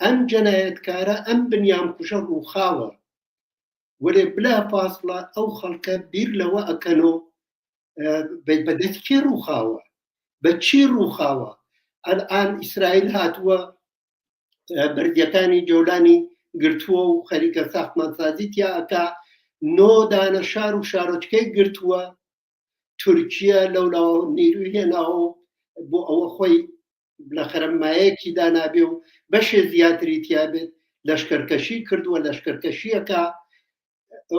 ئەم جەنایەتکارە ئەم بنیام کوژە ڕووخاوە وەلێ بلا فاسڵە ئەو خەڵکە بیر لەوە ئەکەنۆ بەدەست کێ ڕووخاوە بە چی ڕووخاوە ئەلئان ئیسرائیل هاتووە بەردیەکانی جۆلانی گرتووە و خەریکە ساختمانسازی تیا ئەکا نۆ دانە شار و شارۆچکەی گرتووە تورکیا لەولاوە نیروی هێناوە و بۆ ئەوە خۆی لە مایەیەکی دانابێ و بەشێ زیاتری تیابێت لەشکرکەشی کردووە لەشکرکەشیەکە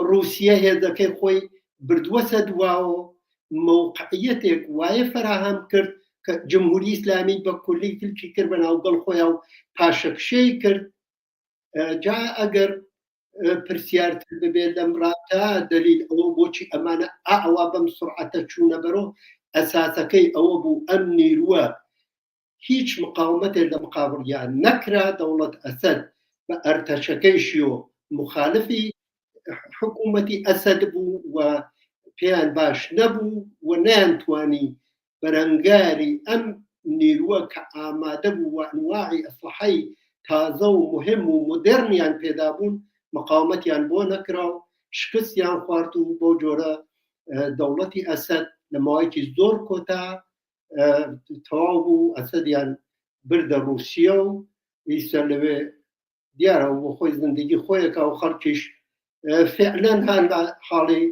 ڕووسیە هێزەکەی خۆی بردووەسە دواوە مەوقعیەتێک وایە فەراهەم کرد کە جمهوری ئیسلامی بە کولی کلکی کرد بە ناوگەڵ خۆیان و پاشەکشەی کرد جا ئەگەر پرسیارتر ببێت لەم ڕاتە دلیل ئەوە بۆچی ئەمانە ئەوە بەم سرعەتە چوونە بەرۆ ئەساسەکەی ئەوە بوو ئەم نیروە هیچ مقاومەتێک لە مقابڵیان نەکرا، دەوڵەت ئەسەد بە ئەرتەشەکەیشیۆ موخالفی حکوومەتی ئەسەد بوو و پێیان باش نەبوو و نەیانتوانی بەرەنگاری ئەم نیروە کە ئامادە بوو و ئەنواعی ئەسلحەی تازە و موهیم و مۆدێرنیان پێدا بوون مقاومەتیان بۆ نەکرا و شکستیان خوارد و بەو جۆرە دەوڵەتی ئەسەد لە ماوەیەکی زۆر کۆتا تەواو بوو ئەسەدیان بردە ڕووسیە و ئیسە لەوێ دیارە بۆ خۆی زندگی خۆیەکە و خەڵکیش فعلەن هەان لە حاڵی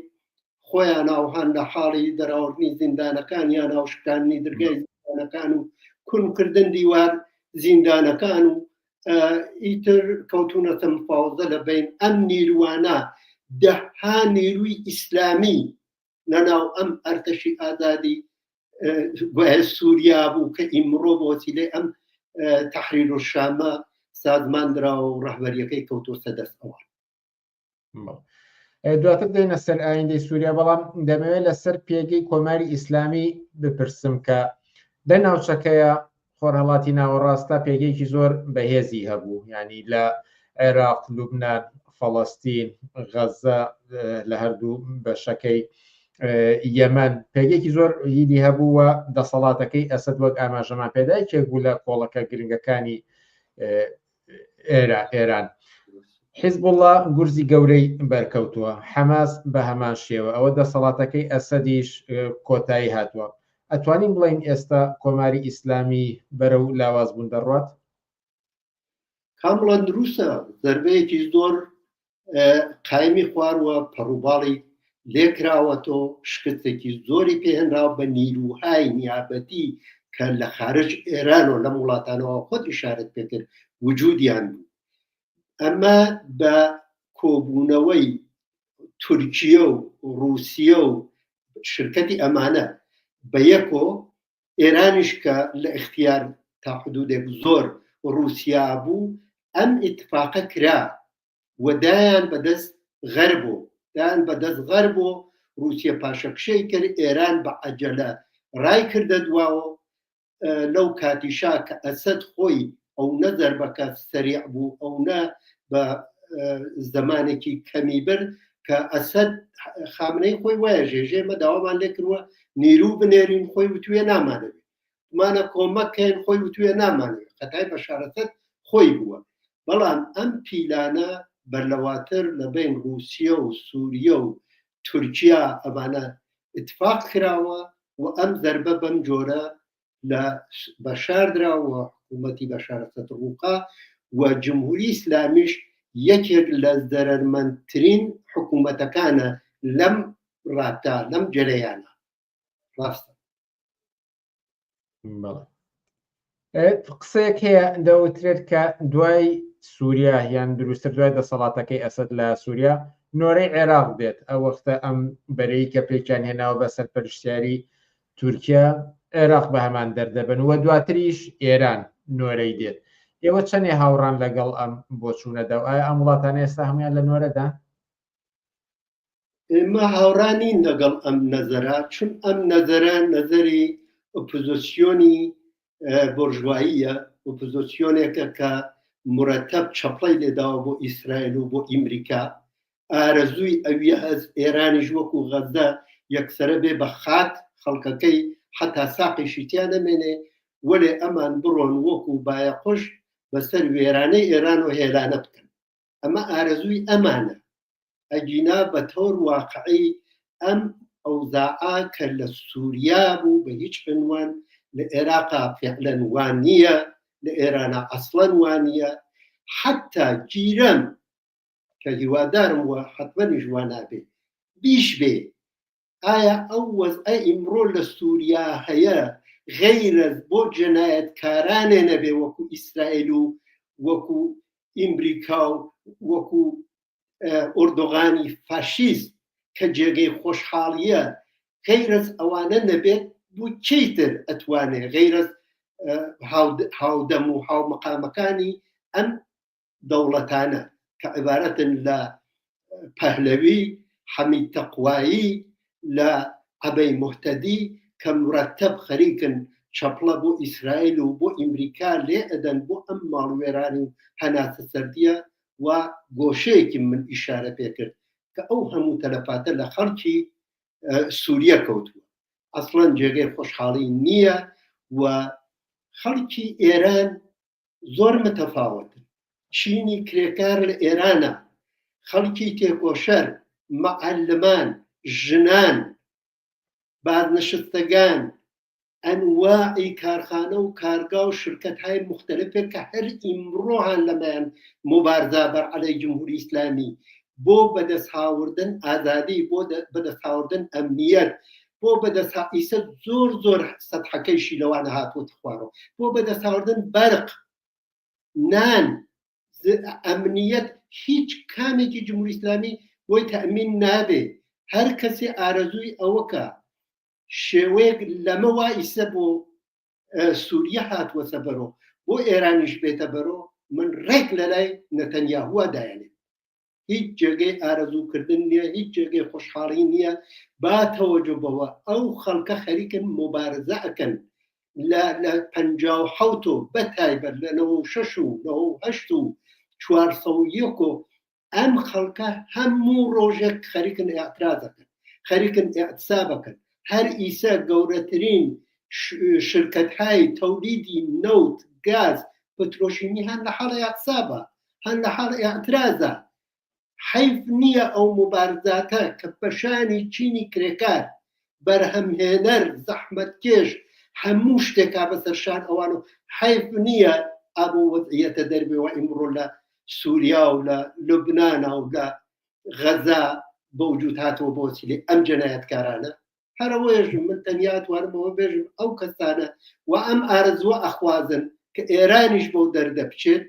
خۆیان و هەان لە حاڵی دەراوردنی زیندانەکان یان و شکاندنی درگای زیندانەکان و کونکردن دیوار زیندانەکان و ئیتر کەوتونەتە مفاوضە لە بین ئەم نیروانە دەها نیروی ئیسلامی لەناو ئەم ئەرتەشی ئازادی گوایە سووریا بوو کە ئیمڕۆ بە وەسیلەی ئەم تەحریر و شامە سازمان دراوە و ڕەهبەریەکەی کەوتۆسە دەست ئەوان. دواتر دێنە سەر ئایندەی سووریا بەڵام دەمەوێت لەسەر پێگەی کۆماری ئیسلامی بپرسم کە لە ناوچەکەیە خۆرهەڵاتی ناوەڕاستدا پێگەیەکی زۆر بەهێزی هەبوو یعنی لە عێراق لوبناان فەڵەستین غەزە لە هەردوو بەشەکەی یەمەن پێگەیەکی زۆر هیدی هەبوو و دەسەڵاتەکەی ئەسەد وەک ئاماژەمان پێدا یەکێک بوو لە کۆڵەکە گرنگەکانی ئێرا ئێران حیزبوڵڵا گورزی گەورەی بەرکەوتووە، حەماس بە هەمان شێوە، ئەوە دەسەڵاتەکەی ئەسەدیش کۆتایی هاتووە. ئەتوانین بڵێین ئێستا کۆماری ئیسلامی بەرەو لاوازبوون دەڕوات؟ کامڵەن دروستە، زەربەیەکی زۆر قایمی خواروە، پەڕوباڵی لێکراوەتەوە، شکستێکی زۆری پێهێنراوە بە نیروهای نیابەتی کە لە خارج ئێران و لەم وڵاتانەوە خۆت ئیشارەت پێکرد وجودیان بوو. ئەمە بە کۆبوونەوەی تورکیە و ڕووسیە و شرکەتی ئەمانە بە یەکۆ ئێرانیش کە لە ئیختیار تا حدودێک زۆر ڕووسیا بوو ئەم ئیتفاقە کرا و دایان بەدەست غەربۆ دایان بەدەست غەربۆ ڕووسیە پاشەکشەی کرد ئێران بە عەجەلە ڕای کردە دواوە لەو کاتیشا کە ئەسەد خۆی ئەو نە زەربەکە سەریع بوو ئەو نە بە زمانێکی کەمی برد کە ئەسەد خامنەی خۆی وایە ژێژێ مە داوامان لێ کردووە نیرو بنێرین خۆی وتوێ نامانەوێت مانە کۆمەکەین خۆی وتوێ نامانەوێت خەتای بەشارەسەد خۆی بووە بەڵام ئەم پیلانە بەرلەواتر لە بین رووسیە و سووریە و تورکیا ئەمانە اتفاق کراوە و ئەم زەربە بەم جۆرە لە بەشار درا و حکوومەتی بەشار ئەسەد ڕووخا و جمهوری ئیسلامیش یەکێک لە زەرەرمەندترین حکوومەتەکانە لەم ڕاتە لەم جەرەیانە ڕاستە. بەڵێ. قسەیەک هەیە دەوترێت کە دوای سووریا یان دروستتر دوای دەسەڵاتەکەی ئەسەد لە سووریا نۆرەی عێراق دێت ئەو وەختە ئەم بەرەی کە پێکیان هێناوە بە سەرپەرشتیاری تورکیا عێراق بە هەمان دەردەبن و دواتریش ئێران نۆرەی دێت ئێوە چەندێ هاوڕان لەگەڵ ئەم بۆچوونەدا و ئایا ئەم وڵاتانە ئێستا هەمویان لە نۆرەدان؟ ئێمە هاوڕا نین لەگەڵ ئەم نەزەرە چون ئەم نەزەرە نەزەری ئۆپۆزیسیۆنی بۆرژواییە ئۆپۆزیسیۆنێکە کە مرەتەب چەپڵەی لێداوە بۆ ئیسرائیل و بۆ ئیمریکا ئارەزووی ئەویە هەز ئێرانیش وەکو غەزە یەکسرە بێ بە خاک خەڵکەکەی حتا ساقیشی تیا نەمێنێ وەلێ ئەمان بڕۆن وەکو بایەقوش بەسەر وێرانەی ئێران و هێلانە بکەن ئەمە ئارەزووی ئەمانە ئەگینا بە تەور واقعی ئەم ئەوزاعە کە لە سووریا بوو بە هیچ عنوان لە عێراقا فعلەن وان نییە لە ئێرانە ئەسڵەن وان نییە حتا گیرەم کە هیوادارم وە حتمەنیش وا نابێ بیش بێ ئایا ئەو وەزعە ئیمڕۆ لە سووریا هەیە؟ غەیرەز بۆ جەنایەتکارانێ نەبێ وەکو ئیسرائیل و وەکو ئیمریکا و وەکو ئۆردۆغانی فاشیست کە جێگەی خۆشحاڵیە غەیرەز ئەوانە نەبێت بۆ کێی تر ئەتوانێ غەیرەز هاودەم و هاومەقامەکانی ئەم دەوڵەتانە کە عیبارەتن لە پەهلەوی، حەمید تەقوایی، لە عەبەی موهتەدی کە مورەتەب خەریکن چەپڵە بۆ ئیسرائیل و بۆ ئیمریکا لێ ئەدەن بۆ ئەم ماڵوێرانی و هەناسە سەردیە و گۆشەیەکی من ئیشارە پێ کرد کە ئەو هەموو تەلەفاتە لە خەڵکی سوریە کەوتووە ئەسڵەن جێگەی خۆشحاڵی نییە و خەڵکی ئێران زۆر متەفاوتن چینی کرێکار لە ئێرانە خەڵکی تێکۆشەر مەعەلمان ژنان بازنشستەگان ئەنواعی کارخانە و کارگا و شرکەتهای موختەلفێک کە هەر ئیمڕۆ هان لەمەیان موبارزە بەر عەلەی جمهوری ئیسلامی بۆ بەدەستهاوردن ئازادی بۆ بەدەستهاوردن ئەمنیەت بۆ بەدەست ئیسە زۆر زۆر سەتحەکەیشی لەوانە هاتووەتە خوارەوە بۆ بەدەستهاوردن بەرق نان ئەمنیەت هیچ کامێکی جمهوری ئیسلامی بۆی تەئمین نابێ هەر کەسێ ئارەزووی ئەوەکە شێوەیەک لەمە وا ئیسە بۆ سووریە هاتووەتە بەرۆ بۆ ئێرانیش بێتە بەرۆ من ڕێک لە لای نەتەنیاهووە دایەنێم هیچ جێگەی ئارەزووکردن نییە هیچ جێگەی خۆشحاڵی نییە با تەوەجۆ بەوە ئەو خەڵکە خەریکن مبارزە ئەکەن لە لە 57 و بە تایبەت لە 96 و 98 و 401 و ئەم خەڵکە هەموو ڕۆژێک خەریکن ئیعترازەکەن خەریکن ئیعتسابەکەن هەر ئیسە گەورەترین شرکەتهای تەولیدی نەوت گاز پترۆشیمی هەن لە حاڵ ئیعتسابە هەن لە حاڵ ئیعترازە حەیف نییە ئەو موبارزاتە کە بەشانی چینی کرێکار بەرهەمهێنەر زەحمەتکێش هەموو شتێکا بەسەر شان ئەوان و حەیف نییە ئابۆ وەزعیەتە دەربێ و ئیمڕۆ لە سووریا و لە لوبنانا و لە غەزا بەوجود هاتەوە بۆ وەسیلەی ئەم جەنایەتکارانە هەرەوەیش من تەنیا توانم ئەوە بێژم ئەو کەسانە و ئەم ئارەزووە ئەخوازن کە ئێرانیش بەو دەردە بچێت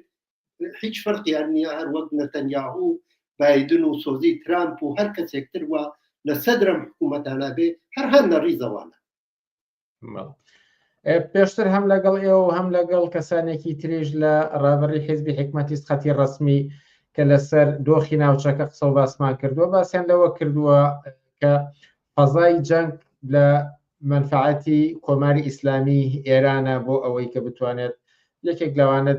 هیچ فەرقیان نییە هەر وەک نەتەنیاهو و بایدن و سۆزی ترامپ و هەر کەسێک تر وا لە سەدرم حکوومەتانە بێ هەر هەر لە ڕیزەوانە. پێشتر هەم لەگەڵ ئێوە و هەم لەگەڵ کەسانێکی تریش لە ڕابەری حیزبی حکمەتیست خەتی ڕەسمی کە لەسەر دۆخی ناوچەکە قسە و باسمان کردووە باسیان لەوە کردووە کە فەزای جەنگ لە مەنفەعەتی کۆماری ئیسلامی ئێرانە بۆ ئەوەی کە بتوانێت یەکێک لەوانە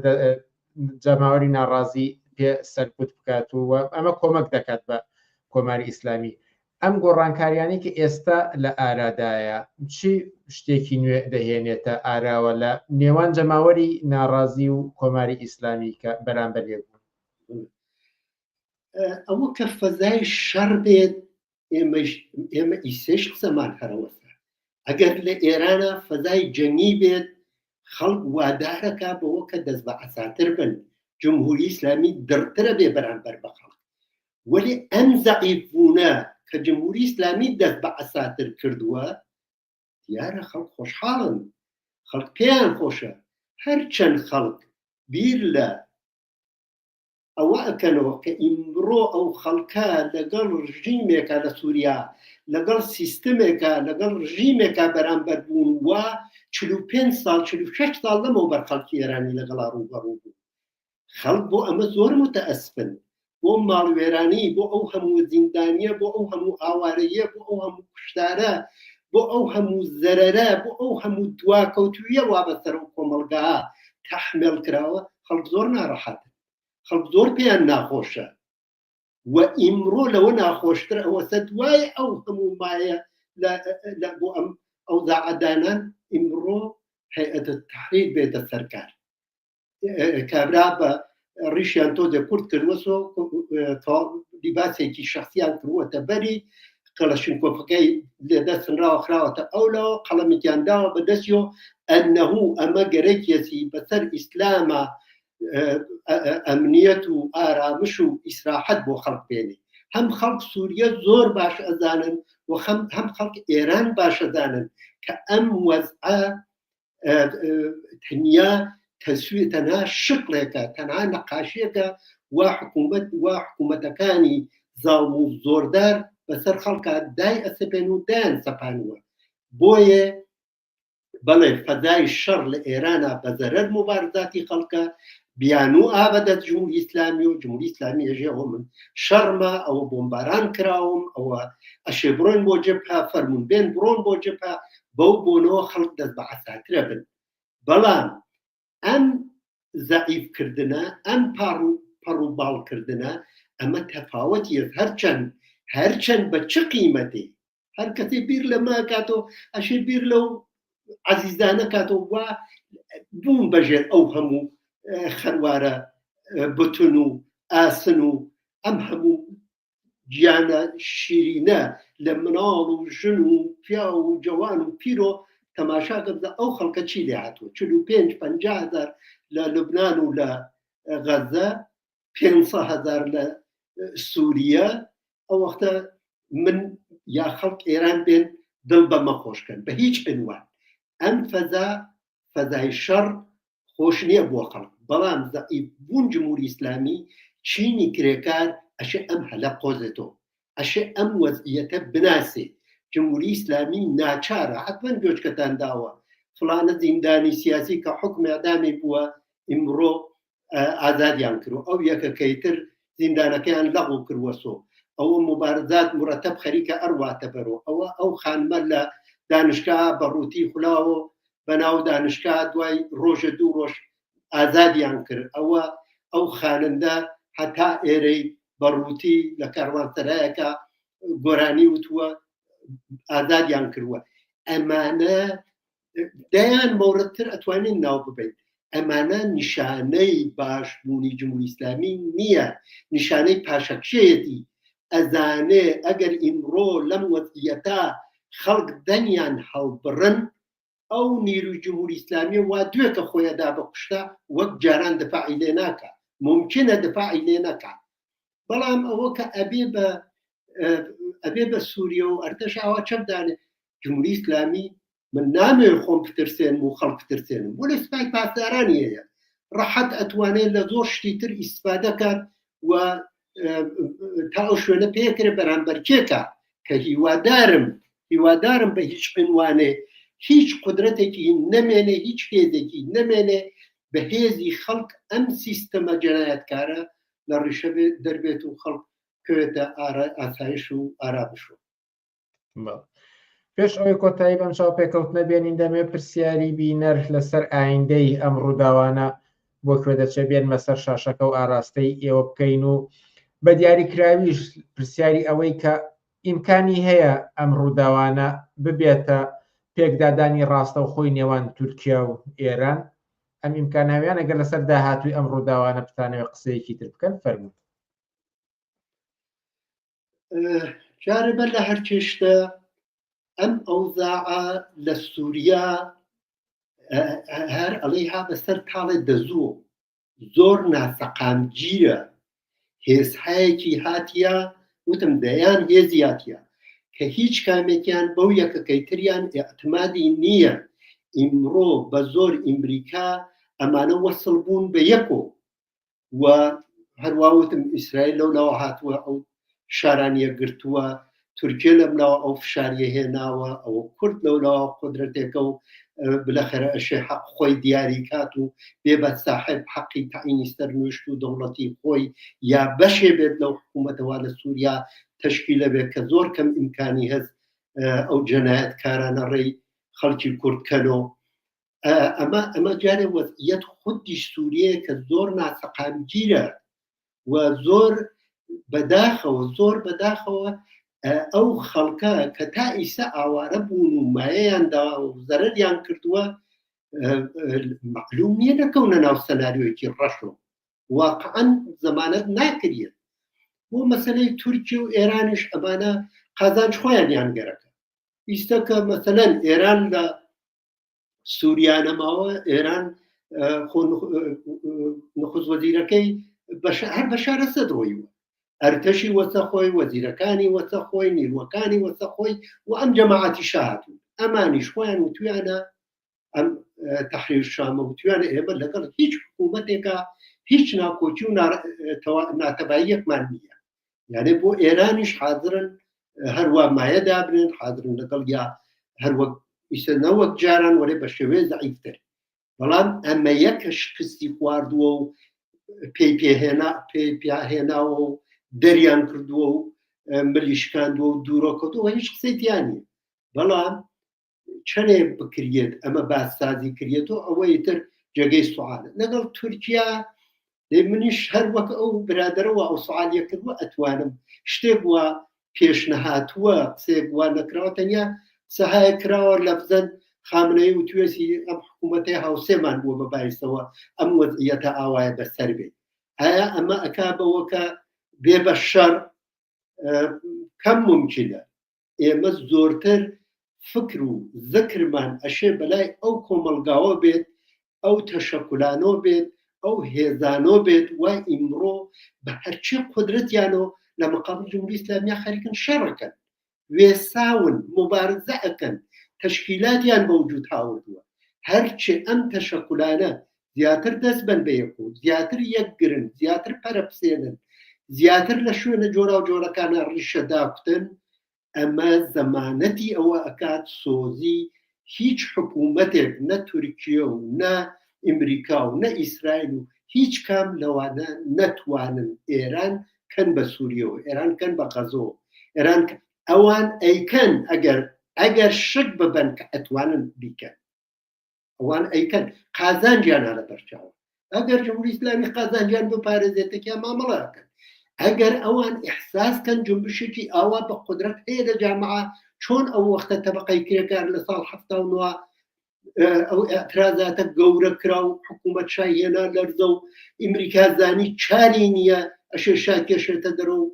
جەماوەری ناڕازی پێ سەرکوت بکات و ئەمە کۆمەک دەکات بە کۆماری ئیسلامی ئەم گۆڕانکاریانەی کە ئێستا لە ئارادایە چی شتێکی نوێ دەهێنێتە ئاراوە لە نێوان جەماوەری ناڕازی و کۆماری ئیسلامی کە بەرامبەر یەک بوون؟ ئەوە کە فەزای شەڕ بێت ئێمەش ئێمە ئیسەش قسەمان هەرەوەسە ئەگەر لە ئێرانە فەزای جەنگی بێت خەڵک وادارەکە بەوە کە دەست بە عەساتر بن جمهوری ئیسلامی دڕترە بێ بەرامبەر بە خەڵک وەلی ئەم زەعیف بوونە کە جمهوری ئیسلامی دەست بە عەساتر کردووە دیارە خەڵک خۆشحاڵن خەڵک پێیان خۆشە هەرچەند خەڵک بیر لە ئەوە ئەکەنەوە کە ئیمڕۆ ئەو خەڵکە لەگەڵ ڕژیمێکا لە سووریا لەگەڵ سیستمێکا لەگەڵ ڕژیمێکا بەرامبەر بوون وا 45 ساڵ 46 ساڵ لەمەوبەر خەڵکی ئێرانی لەگەڵا ڕووبەڕوو بوو خەڵک بۆ ئەمە زۆر متەئەسفن بۆ ماڵوێرانی بۆ ئەو هەموو زیندانیە بۆ ئەو هەموو ئاوارەیە بۆ ئەو هەموو کوشتارە بۆ ئەو هەموو زەرەرە بۆ ئەو هەموو دواکەوتوویە وا بەسەر ئەو کۆمەڵگا تەحمێڵ کراوە خەڵک زۆر ناڕەحەتن خەڵک زۆر پێیان ناخۆشە و ئیمڕۆ لەوە ناخۆشتر ئەوەسە دوای ئەو هەموو مایە لە بۆ ئەم ئەو زاعدانان ئیمڕۆ هەیئەت تحریر بێتە سەرکار کابرا بە ڕیشیان تۆزێ کورت کردووەسۆ لیباسێکی شخصیان کردووەتە بەری کەڵەشینکۆفەکەی لێدەستنراوە خراوەتە ئەولاوە قەڵەمێکیان داوە بە دەستیۆ ئەنەهو ئەمە گەرەکیەتی بەسەر ئیسلامە ئەمنیەت و ئارامش و ئیسراحەت بۆ خەڵک بێنێ هەم خەڵک سووریە زۆر باش ئەزانن و هەم خەڵک ئێران باش ئەزانن کە ئەم وەزعە. تەنیا تەسویر تەنها شکڵێکە تەنها نەقاشیەکە وا حکوومەت وا حکوومەتەکانی زاڵم و زۆردار بەسەر خەڵکا دای ئەسەپێن و دایان سەپانووە بۆیە بەڵێ فەزای شەڕ لە ئێرانە بە زەرەر موبارزاتی خەڵکە بیانوو ئا بەدەست جمهوری ئیسلامی و جمهوری ئیسلامی ئێژێ ئەوە من شەڕمە ئەوە بۆمباران کراوم ئەوە ئەشێ بڕۆین بۆ جبهە فەرموون بێن بڕۆن بۆ جبهە بەو بۆنەوە خەڵک دەست بە عەساکرە بن بەڵام ئەم زەعیف کردنە ئەم پاڕ و پەڕ و باڵ کردنە ئەمە تەفاوەتی هەرچەند هەرچەند بە چ قیمەتێ هەر کەسێ بیر لەمە کاتەوە ئەشێ بیر لەو عەزیزانە کاتەوە وا بوون بەژێر ئەو هەموو خەروارە بتون و ئاسن و ئەم هەموو گیانە شیرینە لە مناڵ و ژن و پیاو و جەوان و پیرۆ تەماشا کە ئەو خەڵکە چی لێ هاتووە 45 50 هزار لە لوبناان و لە غەزە 500 هزار لە سووریە ئەو وەختە من یا خەڵک ئێران بێن دڵ بەمە خۆشکەن بە هیچ عنوان ئەم فەزا فەزای شەڕ خۆش نییە بۆ خەڵک بەڵام زەعیف بوون جمهوری ئیسلامی چینی کرێکار ئەشێ ئەم هەلە قۆزێتەوە ئەشێ ئەم وەزعیەتە بناسێ جمهوری ئیسلامی ناچارە حتمما گۆچکەتان داوە فلانە زیندانی سیاسی کە حکم اعدامی بووە ئیمڕۆ ئازادیان کرد و ئەو یەکەکەی تر زیندانەکەیان لەغو کردوەسۆ ئەوە مبارزات مرەتەب خەریکە ئەرواتە بەرۆ ئەوە ئەو خانمە لە دانشگا بە ڕووتی خولاوە بەناو دانشگا دوای ڕۆژە دوو ڕۆژ ئازادیان کرد ئەوە ئەو خانندە هەتا ئێرەی بە ڕووتی لە کاروانسەرایەکە گۆرانی وتووە ئازادیان کردووە ئەمانە دەیان مەوردتر ئەتوانین ناو ببین ئەمانە نیشانەی باشبوونی جمهوری ئیسلامی نییە نیشانەی پاشەکشەیەتی ئەزانێ ئەگەر ئیمڕۆ لەم وەزعیەتە خەڵک دەنگیان هەڵبڕن ئەو نیروی جمهوری ئیسلامی وا دوێکە خۆیەدا بە کوشتە وەک جاران دفاعی لێ ناکە ممکنە دفاعی لێ نەکا بەڵام ئەوە کە ئەبێ بە ئەبێ بە سووریە و ئەرتەش ئاوا چەک دانێ جمهوری ئیسلامی من نامەوێت خۆم بترسێنم و خەڵک بترسێنم وەلێ سپای پاسدارانی هەیە ڕەحەت ئەتوانێت لە زۆر شتی تر ئیسفادە کات و تا ئەو شوێنە پێکرێ بەرامبەر کێکە کە هیوادارم هیوادارم بە هیچ عنوانێ هیچ قدرەتێکی نەمێنێ هیچ هێزێکی نەمێنێ بە هێزی خەڵک ئەم سیستەمە جەنایەتکارە لە ڕیشە دەربێت و خەڵک کەوێتە ئاسایش و ئارامشەوە. پێش ئەوەی کۆتایی بەم چاوپێکەوتنە بێنین دەمێ پرسیاری بینەر لەسەر ئایندەی ئەم ڕووداوانە بۆ کوێ دەچێت بێنمە سەر شاشەکە و ئاراستەی ئێوە بکەین و بە دیاریکراویش پرسیاری ئەوەی کە ئیمکانی هەیە ئەم ڕووداوانە ببێتە پێکدادانی ڕاستەوخۆی نێوان تورکیا و ئێران ئەم ئیمکاناویان ئەگەر لەسەر داهاتووی ئەم ڕووداوانە بتانەوێت قسەیەکی تر بکەن فەرموون. جارێ بەر لە هەرچێ شتە ئەم ئەوزاعە لە سووریا هەر ئەڵێ ها بەسەر تاڵێ دەزوو زۆر ناسەقامگیرە هێزهایەکی هاتیە وتم دەیان هێزی هاتیە کە هیچ کامێکیان بەو یەکەکەی تریان ئیعتمادی نییە ئیمڕۆ بە زۆر ئیمریکا ئەمانە وەسڵ بوون بە یەکۆ و هەروا وتم ئیسرائیل لەو لاوە هاتووە ئەو شارانیە گرتووە تورکیە لەم لاوە ئەو فشاریە هێناوە ئەوە کورد لەو لاوە قدرەتێکە و بلەخەرە ئەشێ حەق خۆی دیاری کات و بێ بە ساحب حەقی تەعینی سەرنوشت و دەوڵەتی خۆی یا بەشێ بێت لەو حکوومەتەوە لە سووریا تەشکیلە بێت کە زۆر کەم ئیمکانی هەست ئەو جەنایەتکارانە ڕێی خەڵکی کورد کەنۆ ئەمە ئەمە جارێ وەزعیەت خودی سووریە کە زۆر ناسەقامگیرە و زۆر بەداخەوە زۆر بەداخەوە ئەو خەڵکە کە تا ئیسە ئاوارە بوون و مایەیان دا و زەرەریان کردووە معلوم نییە نەکەونە ناو سەناریۆیەکی ڕەشەوە واقعا زەمانەت ناکرێت بۆ مەسلەی تورکی و ئێرانیش ئەمانە قازانج خۆیانیان گەرەکە ئیستە کە مەسەلەن ئێران لە سووریا نەماوە ئێران نخوست وەزیرەکەی هەر بەشارە سەد ڕۆیوە ئەرتەشی وەسە خۆی وەزیرەکانی وەسە خۆی نیروەکانی وەسە خۆی و ئەم جەماعەتی شاهاتوو ئەمانیش خۆیان وتویانە ئەم تەحریر شامە وتویانە ئێمە لەگەڵ هیچ حکوومەتێکا هیچ ناکۆکی و ناتەباییەکمان نییە یانێ بۆ ئێرانیش حاضرن هەروە مایە دابنێن حاضرن لەگەڵ یا هەروەک ئیسە نەوەک جاران وەرێ بە شێوەیە زەعیفتر بەڵام ئەمە یەکە شکستی خواردووە و پێی پێهێنا پێی پیاهێناوە و دەریان کردووە و ملی شکاندووە و دوورۆکەوتەوە هیچ قسەی تیا نییە بەڵام چەنێ بکریێت ئەمە باسسازی کریێتەوە ئەوەی تر جێگەی سوالە لەگەڵ تورکیا دەی منیش هەر وەک ئەو برادەرەوە ئەو سوالیە کردووە ئەتوانم شتێک وە پێش نەهاتووە قسەیەک وا نەکراوە تەنیا قسەهایە کراوە لەفزەن خامنەیی و توێسی ئەم حکوومەتەی هاوسێمان بووە بە بایسەوە ئەم وەزعیەتە ئاوایە بەسەر بێ ئایا ئەمە ئەکا بەوە کە بێ بە شەڕ کەم ممکنە ئێمە زۆرتر فکر و زکرمان ئەشێ بەلای ئەو کۆمەڵگاوە بێت، ئەو تەشەکولانۆ بێت، ئەو هێزانۆ بێت وا ئیمڕۆ بە هەرچی قودرەتیانۆ لە مقابل جمهوری ئیسلامیا خەریکن شەڕەکەن، وێساون، موبارزە ئەکەن، تەشکیلاتیان بە وجود هاوردووە. هەرچێ ئەم تەشەکولانە زیاتر دەست بەن بە یەک و زیاتر یەکگرن، زیاتر پەرە بسێنن، زیاتر لە شوێنە جۆراوجۆرەکانا ڕیشە داکوتن، ئەمە زەمانەتی ئەوە ئەکات سۆزی هیچ حکوومەتێک نە تورکیە و نە ئیمریکا و نە ئیسرائیل و هیچ کام لەوانە نەتوانن ئێران کەن بە سووریەوە، ئێران کەن بە غەزۆ، ئێران ئەوان ئەیکەن ئەگەر ئەگەر شک ببەن کە ئەتوانن بیکەن. ئەوان ئەیکەن قازانجیان هەرە بەرچاوە ئەگەر جمهوری ئیسلامی قازانجیان بپارێزێتێکیان مامەڵە ئەکەن ئەگەر ئەوان ئیحساس کەن جنبشێکی ئاوا بە قودرەت هەیە لە جامعە چۆن ئەو وەختە تەبقەی کرێکار لە ساڵ 79 ئەو ئاعترازاتە گەورە کرا و حکوومەت شای هێنا لەرزە و ئەمریکا زانی چاری نییە ئەشێ شا کێشێتە دەرە و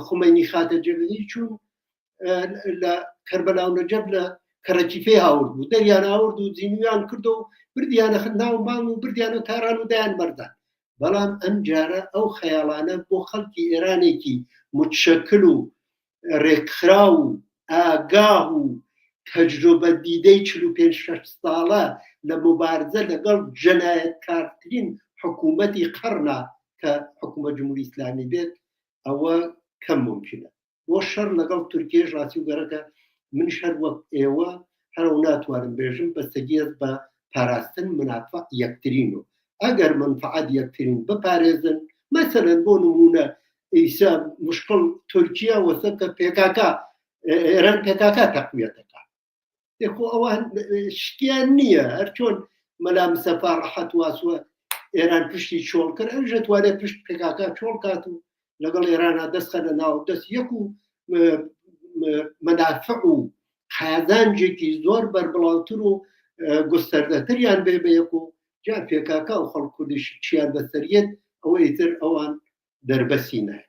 خومەینی خاتە جێبەجێ چوون لە کەربەلا و نەجەف لە کەرەکیفەی هاورد بوو دەریان ئاورد و زیینویان کرد و بردیانە ناو مانگ و بردیانە تاران و دایان مەردان بەڵام ئەم جارە ئەو خەیاڵانە بۆ خەڵکی ئێرانێکی متشەکل و ڕێکخراو و ئاگاه و تەجربە دیدەی 45 شەش ساڵە لە مبارزە لەگەڵ جەنایەتکارترین حکوومەتی قەرنا کە حکوومەت جمهوری ئیسلامی بێت ئەوە کەم ممکنە بۆ شەڕ لەگەڵ تورکیەش ڕاستی و گەرەکە منیش هەر وەک ئێوە هەرەو ناتوانم بێژم بەستەگیەت بە پاراستن منافع یەکترین و ئەگەر منفعەت یەکترین بپارێزن مەسەلەن بۆ نمونە ئیسا مشکڵ تورکیا وەسە کە پێکاکا ئێران پێکاکا تەقویەتەکە خۆ ئەوان شتیان نییە هەر چۆن مەلا مسەفا ڕەحەت واسوە ئێران پشتی چۆڵ کرد ئەویش دەتوانێت پشت پێکاکا چۆڵ کات و لەگەڵ ئێرانە دەست خەنە ناو دەست یەک و مەنافع و قازانجێکی زۆر بەربڵاوتر و گوستەردەتریان بێ بە یەک و جا پێکاکا و خەڵک کوردیش چیان بەسەریەت ئەوە ئیتر ئەوان دەربەسی نایە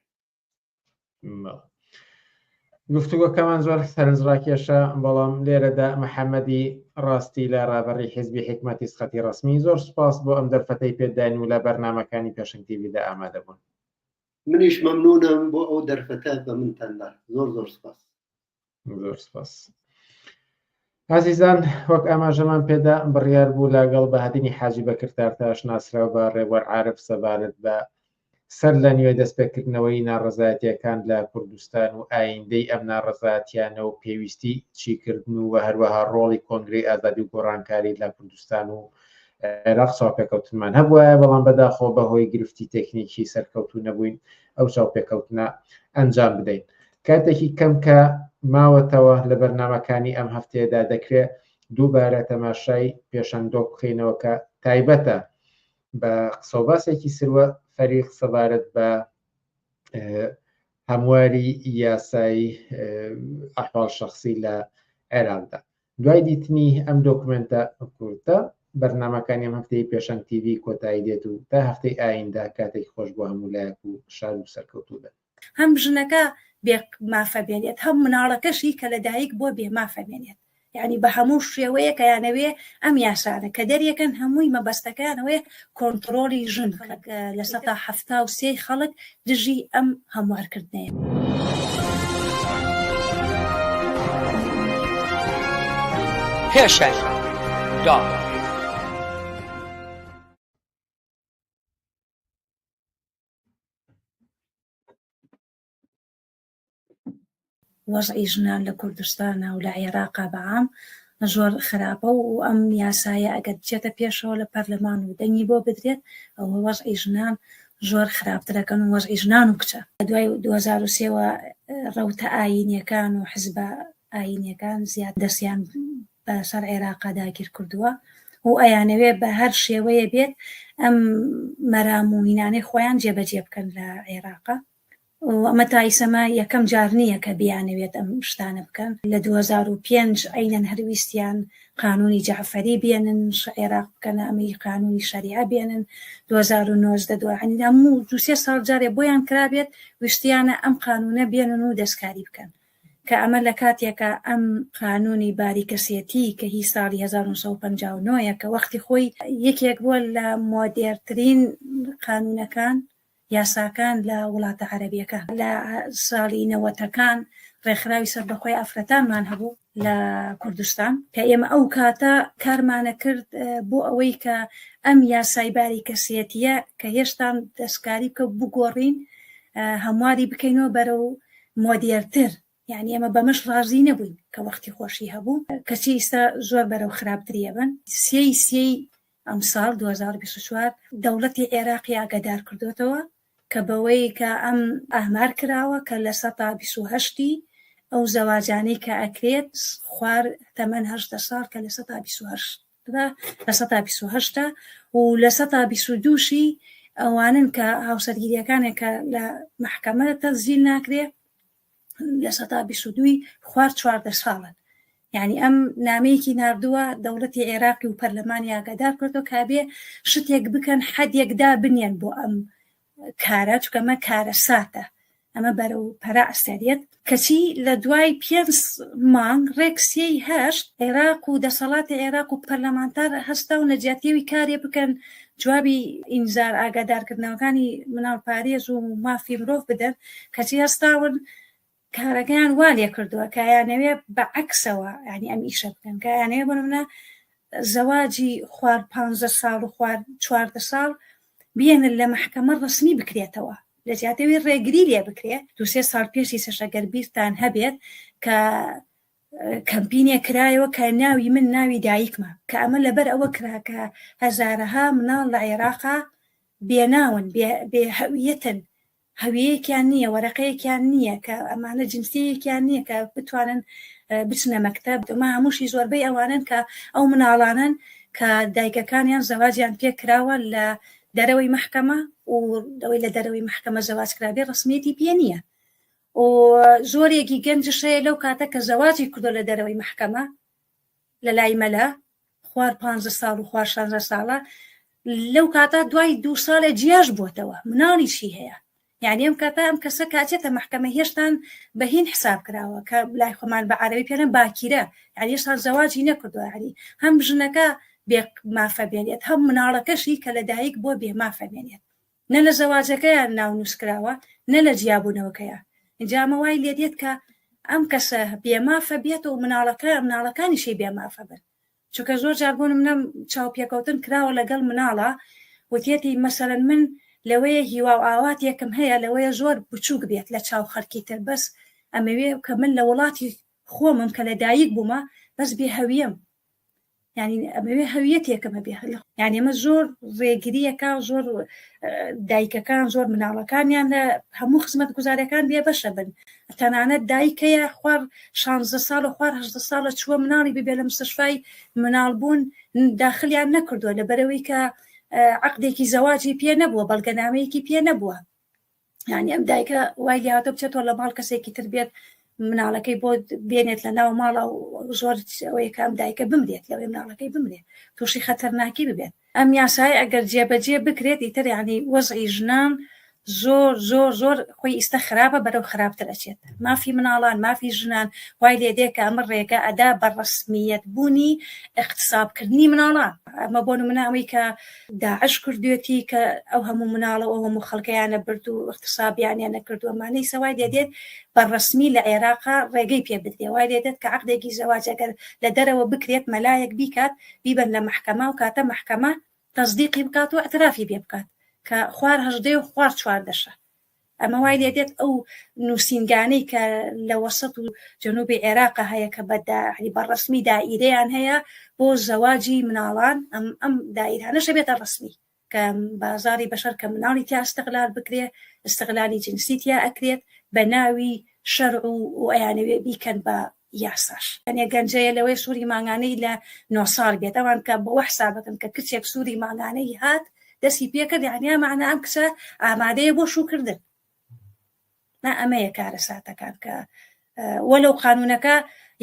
گفتوگۆکەمان زۆر سەرنجڕاکێشە بەڵام لێرەدا محەممەدی ڕاستی لە ڕابەری حیزبی حیکمەتی سخەتی ڕەسمی زۆر سوپاس بۆ ئەم دەرفەتەی پێداین و لە بەرنامەکانی پێشەنگ تیڤیدا ئامادە بوون. منیش مەمنونم بۆ ئەو دەرفەتە بە منتان دا زۆر زۆر سپاس. زۆر سپاس. ئازیزان وەک ئاماژەمان پێدا بڕیار بوو لەگەڵ بەهادینی حاجی بەکر تارتاش ناسراو بە ڕێبوار عارف سەبارەت بە سەر لە نوێ دەستپێکردنەوەی ناڕەزایەتیەکان لە کوردستان و ئایندەی ئەم ناڕەزاتیانە و پێویستی چیکردن و هەروەها ڕۆڵی کۆنگرەی ئازادی و گۆڕانکاری لە کوردستان و عێراق چاوپێکەوتنمان هەبوایە بەڵام بەداخەوە بەهۆی گرفتی تەکنیکی سەرکەوتوو نەبووین ئەو چاوپێکەوتنە ئەنجام بدەین. کاتێکی کەم کە ماوەتەوە لە بەرنامەکانی ئەم هەفتەیەدا دەکرێ دووبارە تەماشای پێشەنگدۆک بکەینەوە کە تایبەتە بە قسەوباسێکی سروە فەریق سەبارەت بە هەمواری یاسایی ئەحواڵ شخصی لە عێراقدا. دوای دیتنی ئەم دۆکمێنتە کورتە، بەرنامەکانی ئەم هەفتەی پێشەنگ تیڤی کۆتایی دێت و تا هەفتەی ئایندە کاتێکی خۆش بۆ هەموو لایەک و شاد و سەرکەوتوو بن. هەم ژنەکە بێ مافە بێنێت هەم مناڵەکەشی کە لەدایک بووە بێ مافە بێنێت یعنی بە هەموو شێوەیەک ئەیانەوێ ئەم یاسانە کە دەریەکەن هەمووی مەبەستەکەیان ئەوەیە کۆنتڕۆڵی ژن بکەن 73% خەڵک دژی ئەم هەموارکردنەیە. پێشەنگ دۆت. وەزعی ژنان لە کوردستانا و لە عێراقا بە عام زۆر خراپە و ئەم یاسایە ئەگەر بچێتە پێشەوە لە پەرلەمان و دەنگی بۆ بدرێت ئەوە وەزعی ژنان زۆر خراپترەکەن و وەزعی ژنان و کچە دوای 2003 وە ڕەوتە ئایینیەکان و حزبە ئایینیەکان زیاد دەستیان بە سەر عێراقا داگیر کردووە و ئەیانەوێ بە هەر شێوەیە بێت ئەم مەرام و هینانەی خۆیان جێبەجێ بکەن لە عێراقا. و ئەمە تا ئیسەمە یەکەم جار نییە کە بیانەوێت ئەم شتانە بکەن. لە 2005 عەینەن هەر ویستیان قانوونی جەعفەری بێنن، عێراق بکەنە ئەمەی قانوونی شەریعە بێنن. 2019 دو یانی هەموو دوو سێ ساڵ جارێ بۆیان کرابێت ویستیانە ئەم قانوونە بێنن و دەستکاری بکەن. کە ئەمە لە کاتێکا ئەم قانوونی باری کەسێتی کە هی ساڵی 1959 ە کە وەختی خۆی یەکێک بووە لە مۆدێرترین قانوونەکان یاساکان لە وڵاتە عەرەبیەکان. لە ساڵی نەوەتەکان ڕێکخراوی سەربەخۆی ئافرەتانمان هەبوو لە کوردستان کە ئێمە ئەو کاتە کارمانە کرد بۆ ئەوەی کە ئەم یاسای باری کەسێتیە کە هێشتان دەستکاری بکە بگۆڕین هەمواری بکەینەوە بەرەو مۆدێرتر یعنی ئێمە بەمەش ڕازی نەبووین کە وەختی خۆشی هەبوو کەچی ئیستا زۆر بەرەو خراپتریە بن سێی سێی ئەمساڵ 2024 دەوڵەتی عێراقی ئاگادار کردۆتەوە کە بەوەی کە ئەم ئامار کراوە کە لە سەتا 28 ی ئەو زەواجانەی کە ئەکرێت خوار تەمەن 18 ساڵ کە لە سەتا 28 لە سەتا 28 و لە سەتا 22 شی ئەوانن کە هاوسەرگیریەکانێک کە لە مەحکەمە تەسجیل ناکرێ لە سەتا 22 خوار 14 ساڵن یعنی ئەم نامەیەکی ناردووە دەوڵەتی عێراقی و پەرلەمانی ئاگادار کردەوە کابێ شتێک بکەن حەدێک دا بنێن بۆ ئەم کارە چونکە ئەمە کارەساتە ئەمە بەرەو پەرە ئەسەرێت کەچی لە دوای پێنج مانگ ڕێک سێی هەشت عێراق و دەسەڵاتی عێراق و پەرلەمانتار هەستاون لە جیاتیەوی کارێ بکەن جوابی ئینزار ئاگادارکردنەوەکانی مناڵپارێز و مافی مرۆڤ بدەن کەچی هەستاون کارەکەیان وا لێ کردووە کە ئەیانەوێ بە عەکسەوە یانی ئەم ئیشە بکەن کە ئەیانەوێ بۆ نمونە زەواجی خوار پانزە ساڵ و خوار 14 ساڵ بێنن لە مەحکەمە ڕەسمی بکرێتەوە لە جیاتەوەی ڕێگری لێ بکرێ دوو سێ ساڵ پێشی سەش ئەگەر بیرتان هەبێت کە کەمپینێک کرایەوە کە ناوی من ناوی دایکمە کە ئەمە لەبەر ئەوە کرا کە هەزارەها مناڵ لە عێراقا بێناون بێ هەویەتن هەویەیەکیان نییە، وەرەقەیەکیان نییە کە ئەمانە جنسیەیەکیان نییە کە بتوانن بچنە مەکتەب، ئەمە هەمووشی زۆربەی ئەوانەن کە ئەو مناڵانەن کە دایکەکانیان زەواجیان پێ کراوە لە دەرەوەی مەحکەمە و ئەوەی لە دەرەوەی مەحکەمە زەواج کرابێ ڕەسمیەتی پێ نییە و زۆرێکی گەنجش هەیە لەو کاتە کە زەواجی کردو لە دەرەوەی مەحکەمە لە لای مەلا خوار پانزە ساڵ و خوار شانزە ساڵە لەو کاتە دوای دوو ساڵێ جیاش بووەتەوە مناڵیشی هەیە یعنی ئەم کاتە ئەم کەسە کاچێتە مەحکەمە هێشتان بە هین حساب کراوە کە لای خۆمان بە عەرەبی پێڵێن باکیرە یعنی هێشتان زەواجی نەکردووە یعنی هەم ژنەکە بێ مافە بێنێت هەم مناڵەکەشی کە لەدایک بووە بێ مافە بێنێت نە لە زەواجەکەیان ناونووس کراوە نە لە جیابوونەوەکەیان ئینجا ئەمە وای لێ دێت کە ئەم کەسە بێمافە بێت و مناڵەکە مناڵەکانیشی بێمافە بن چونکە زۆر جار بۆ نمونە چاوپێکەوتن کراوە لەگەڵ مناڵە وتیەتی مەسەلەن من لەوەیە هیوا و ئاواتێکم هەیە لەوەیە زۆر بچووک بێت لە چاو خەڵکی تر بەس ئەمەوێ کە من لە وڵاتی خۆمم کە لە دایک بوومە بەس بێ هەویەم یعنی ئەمەوێ هەویەتێکم هەبێ یعنی ئەمە زۆر ڕێگریەکە زۆر دایکەکان زۆر مناڵەکانیان لە هەموو خزمەت گوزارەکان بێ بەشە بن تەنانەت دایکەیە خوار 16 ساڵ و خوار 18 ساڵە چووە مناڵی ببێ لە مستشفای مناڵ بوون داخلیان نەکردووە لە بەرەوەی کە عقدێکی زەواجی پێ نەبووە بەڵگەنامەیەکی پێ نەبووە یعنی ئەم دایکە وای لێهاتە بچێتەوە لە ماڵ کەسێکی تر بێت مناڵەکەی بۆ بێنێت لە ناو ماڵە و زۆر ئەوەیە کە ئەم دایکە بمرێت لەوەی مناڵەکەی بمرێت تووشی خەتەرناکی ببێت ئەم یاسای ئەگەر جێبەجێ بکرێت ئیتر یعنی وەزعی ژنان زۆر زۆر زۆر خۆی ئیستا خراپە بەرەو خراپتر ئەچێت مافی مناڵان مافی ژنان وای لێ دێ کە ئەمە ڕێگە ئەدا بە ڕەسمیەت بوونی اقتصابکردنی مناڵان ئەمە بۆ نمونە ئەوەی کە داعش کردوێتی کە ئەو هەموو مناڵە ئەو هەموو خەڵکەیانە برد و اقتصابیانیان نەکردووە مانەی سەوای لێ دێت بە ڕەسمی لە عێراقا ڕێگەی پێ بدرێ وای لێ دێت کە عەقدێکی زەواج ئەگەر لە دەرەوە بکرێت مەلایەک بیکات بیبەن لە مەحکەمە و کاتە مەحکەمە تەسدیقی بکات و اعترافی پێ بکات کە خوار هەژدەیە و خوار چواردەشە. ئەمە وای لێ دێت ئەو نووسینگانەی کە لە وەسەت و جنوبی عێراق هەیە کە بە داعی بە ڕسمی دائیرەیان هەیە بۆ زەواجی مناڵان ئەم ئەم دائیرانەش بێتە ڕسمی کە بازاری بەشەر کە مناڵی تیا استغلال بکرێ استغلالی جنسی تیا ئەکرێت بە ناوی شەرع و ئەیانەوێ بیکەن بە یاساش. ئەنێ گەنجەیە لەوەی سوری مانگانەی لە نۆ ساڵ بێت ئەوان کە بەوە حسابەکەن کە کچێک سوری مانگانەی هات دەستی پێکرد یعنی مەعنا ئەم کچە ئامادەیە بۆ شووکردن نا ئەمەیە کارەساتەکان کە وەلو قانونەکە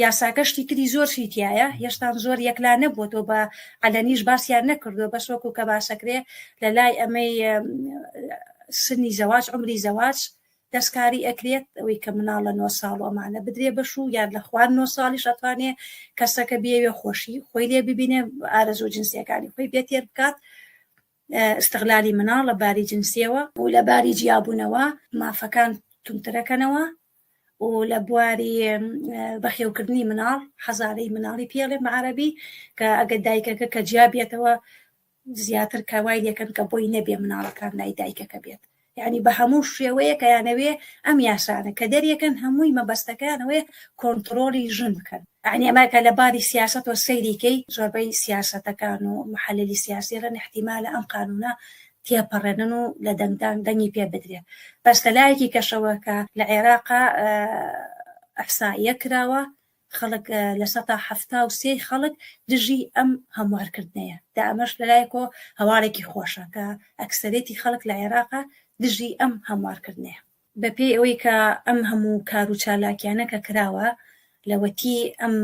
یاساکە شتی تری زۆر شی تایە هێشتان زۆر یەکلا نەبووەوە بە عەلەنیش باسیان نەکردووە بەس وەکو کە باسەکرێ لە لای ئەمەی سنی زەواج عمری زەواج دەستکاری ئەکرێت ئەوەی کە مناڵ لە نۆ ساڵ و ئەمانە بدرێ بەش و یان لە خوار نۆ ساڵیش ئەتوانێ کەسەکە بیەوێ خۆشی خۆی لێ ببینێ ئارەزوو جنسیەکانی خۆی پێ تێر بکات ئیستغلالی مناڵ لە باری جنسیەوە و لە باری جیابوونەوە مافەکان توندترەکەنەوە و لە بواری بەخێوکردنی مناڵ حەزارەی مناڵی پێڵێ بە عەرەبی کە ئەگەر دایکەکە کە جیا بێتەوە زیاتر کە وای لێکەن کە بۆی نەبێ مناڵەکان لای دایکەکە بێت یعنی بە هەموو شێوەیە کە یانەوێ ئەم یاسانە کە دەریەکەن هەمووی مەبەستەکەیانەوەی کۆنتترۆلی ژن بکەن یعنی ئەمە کە لە باری سیاسەتەوە سەیریکەی زۆربەی سیاسەتەکان و محللی سیاسی ڕەن احتیمالە ئەم قانونە تێپەڕێنن و لە دەنگدان دەنگی پێ بدرێت بەس لە لایەکی کەشەوە کە لە عێراقا ئەحسائیە کراوە خەڵک 73% ی خەڵک دژی ئەم هەموارکردنەیە دا ئەمەش لەلایەکەوە هەواڵێکی خۆشە کە ئەکسەرێتی خەڵک لە عێراقا دژی ئەم هەموارکردنەیە. بەپێی ئەوەی کە ئەم هەموو کار و چالاکیانە کە کراوە لەوەتی ئەم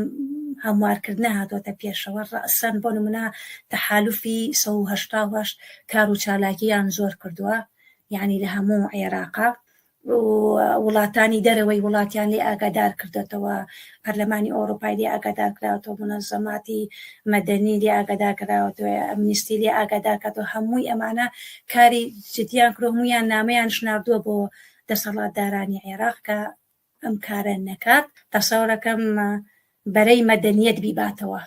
هەموارکردنە هاتۆتە پێشەوە ڕەئسەن بۆ نمونە تەحالوفی 188 کار و چالاکیان زۆر کردووە یعنی لە هەموو عێراقا وڵاتانی دەرەوەی وڵاتیان لێ ئاگادار کردێتەوە پەرلەمانی ئەوروپای لێ ئاگادار کراوەتەوە منەزەماتی مەدەنی لێ ئاگادار کراوەتەوە ئەمنیستی لێ ئاگادار کاتەوە هەمووی ئەمانە کاری جدیان کرد هەموویان نامەیان شناردووە بۆ دەسەڵاتدارانی عێراق کە ئەم کارە نەکات تەسەورەکەم بەرەی مەدەنیەت بیباتەوە.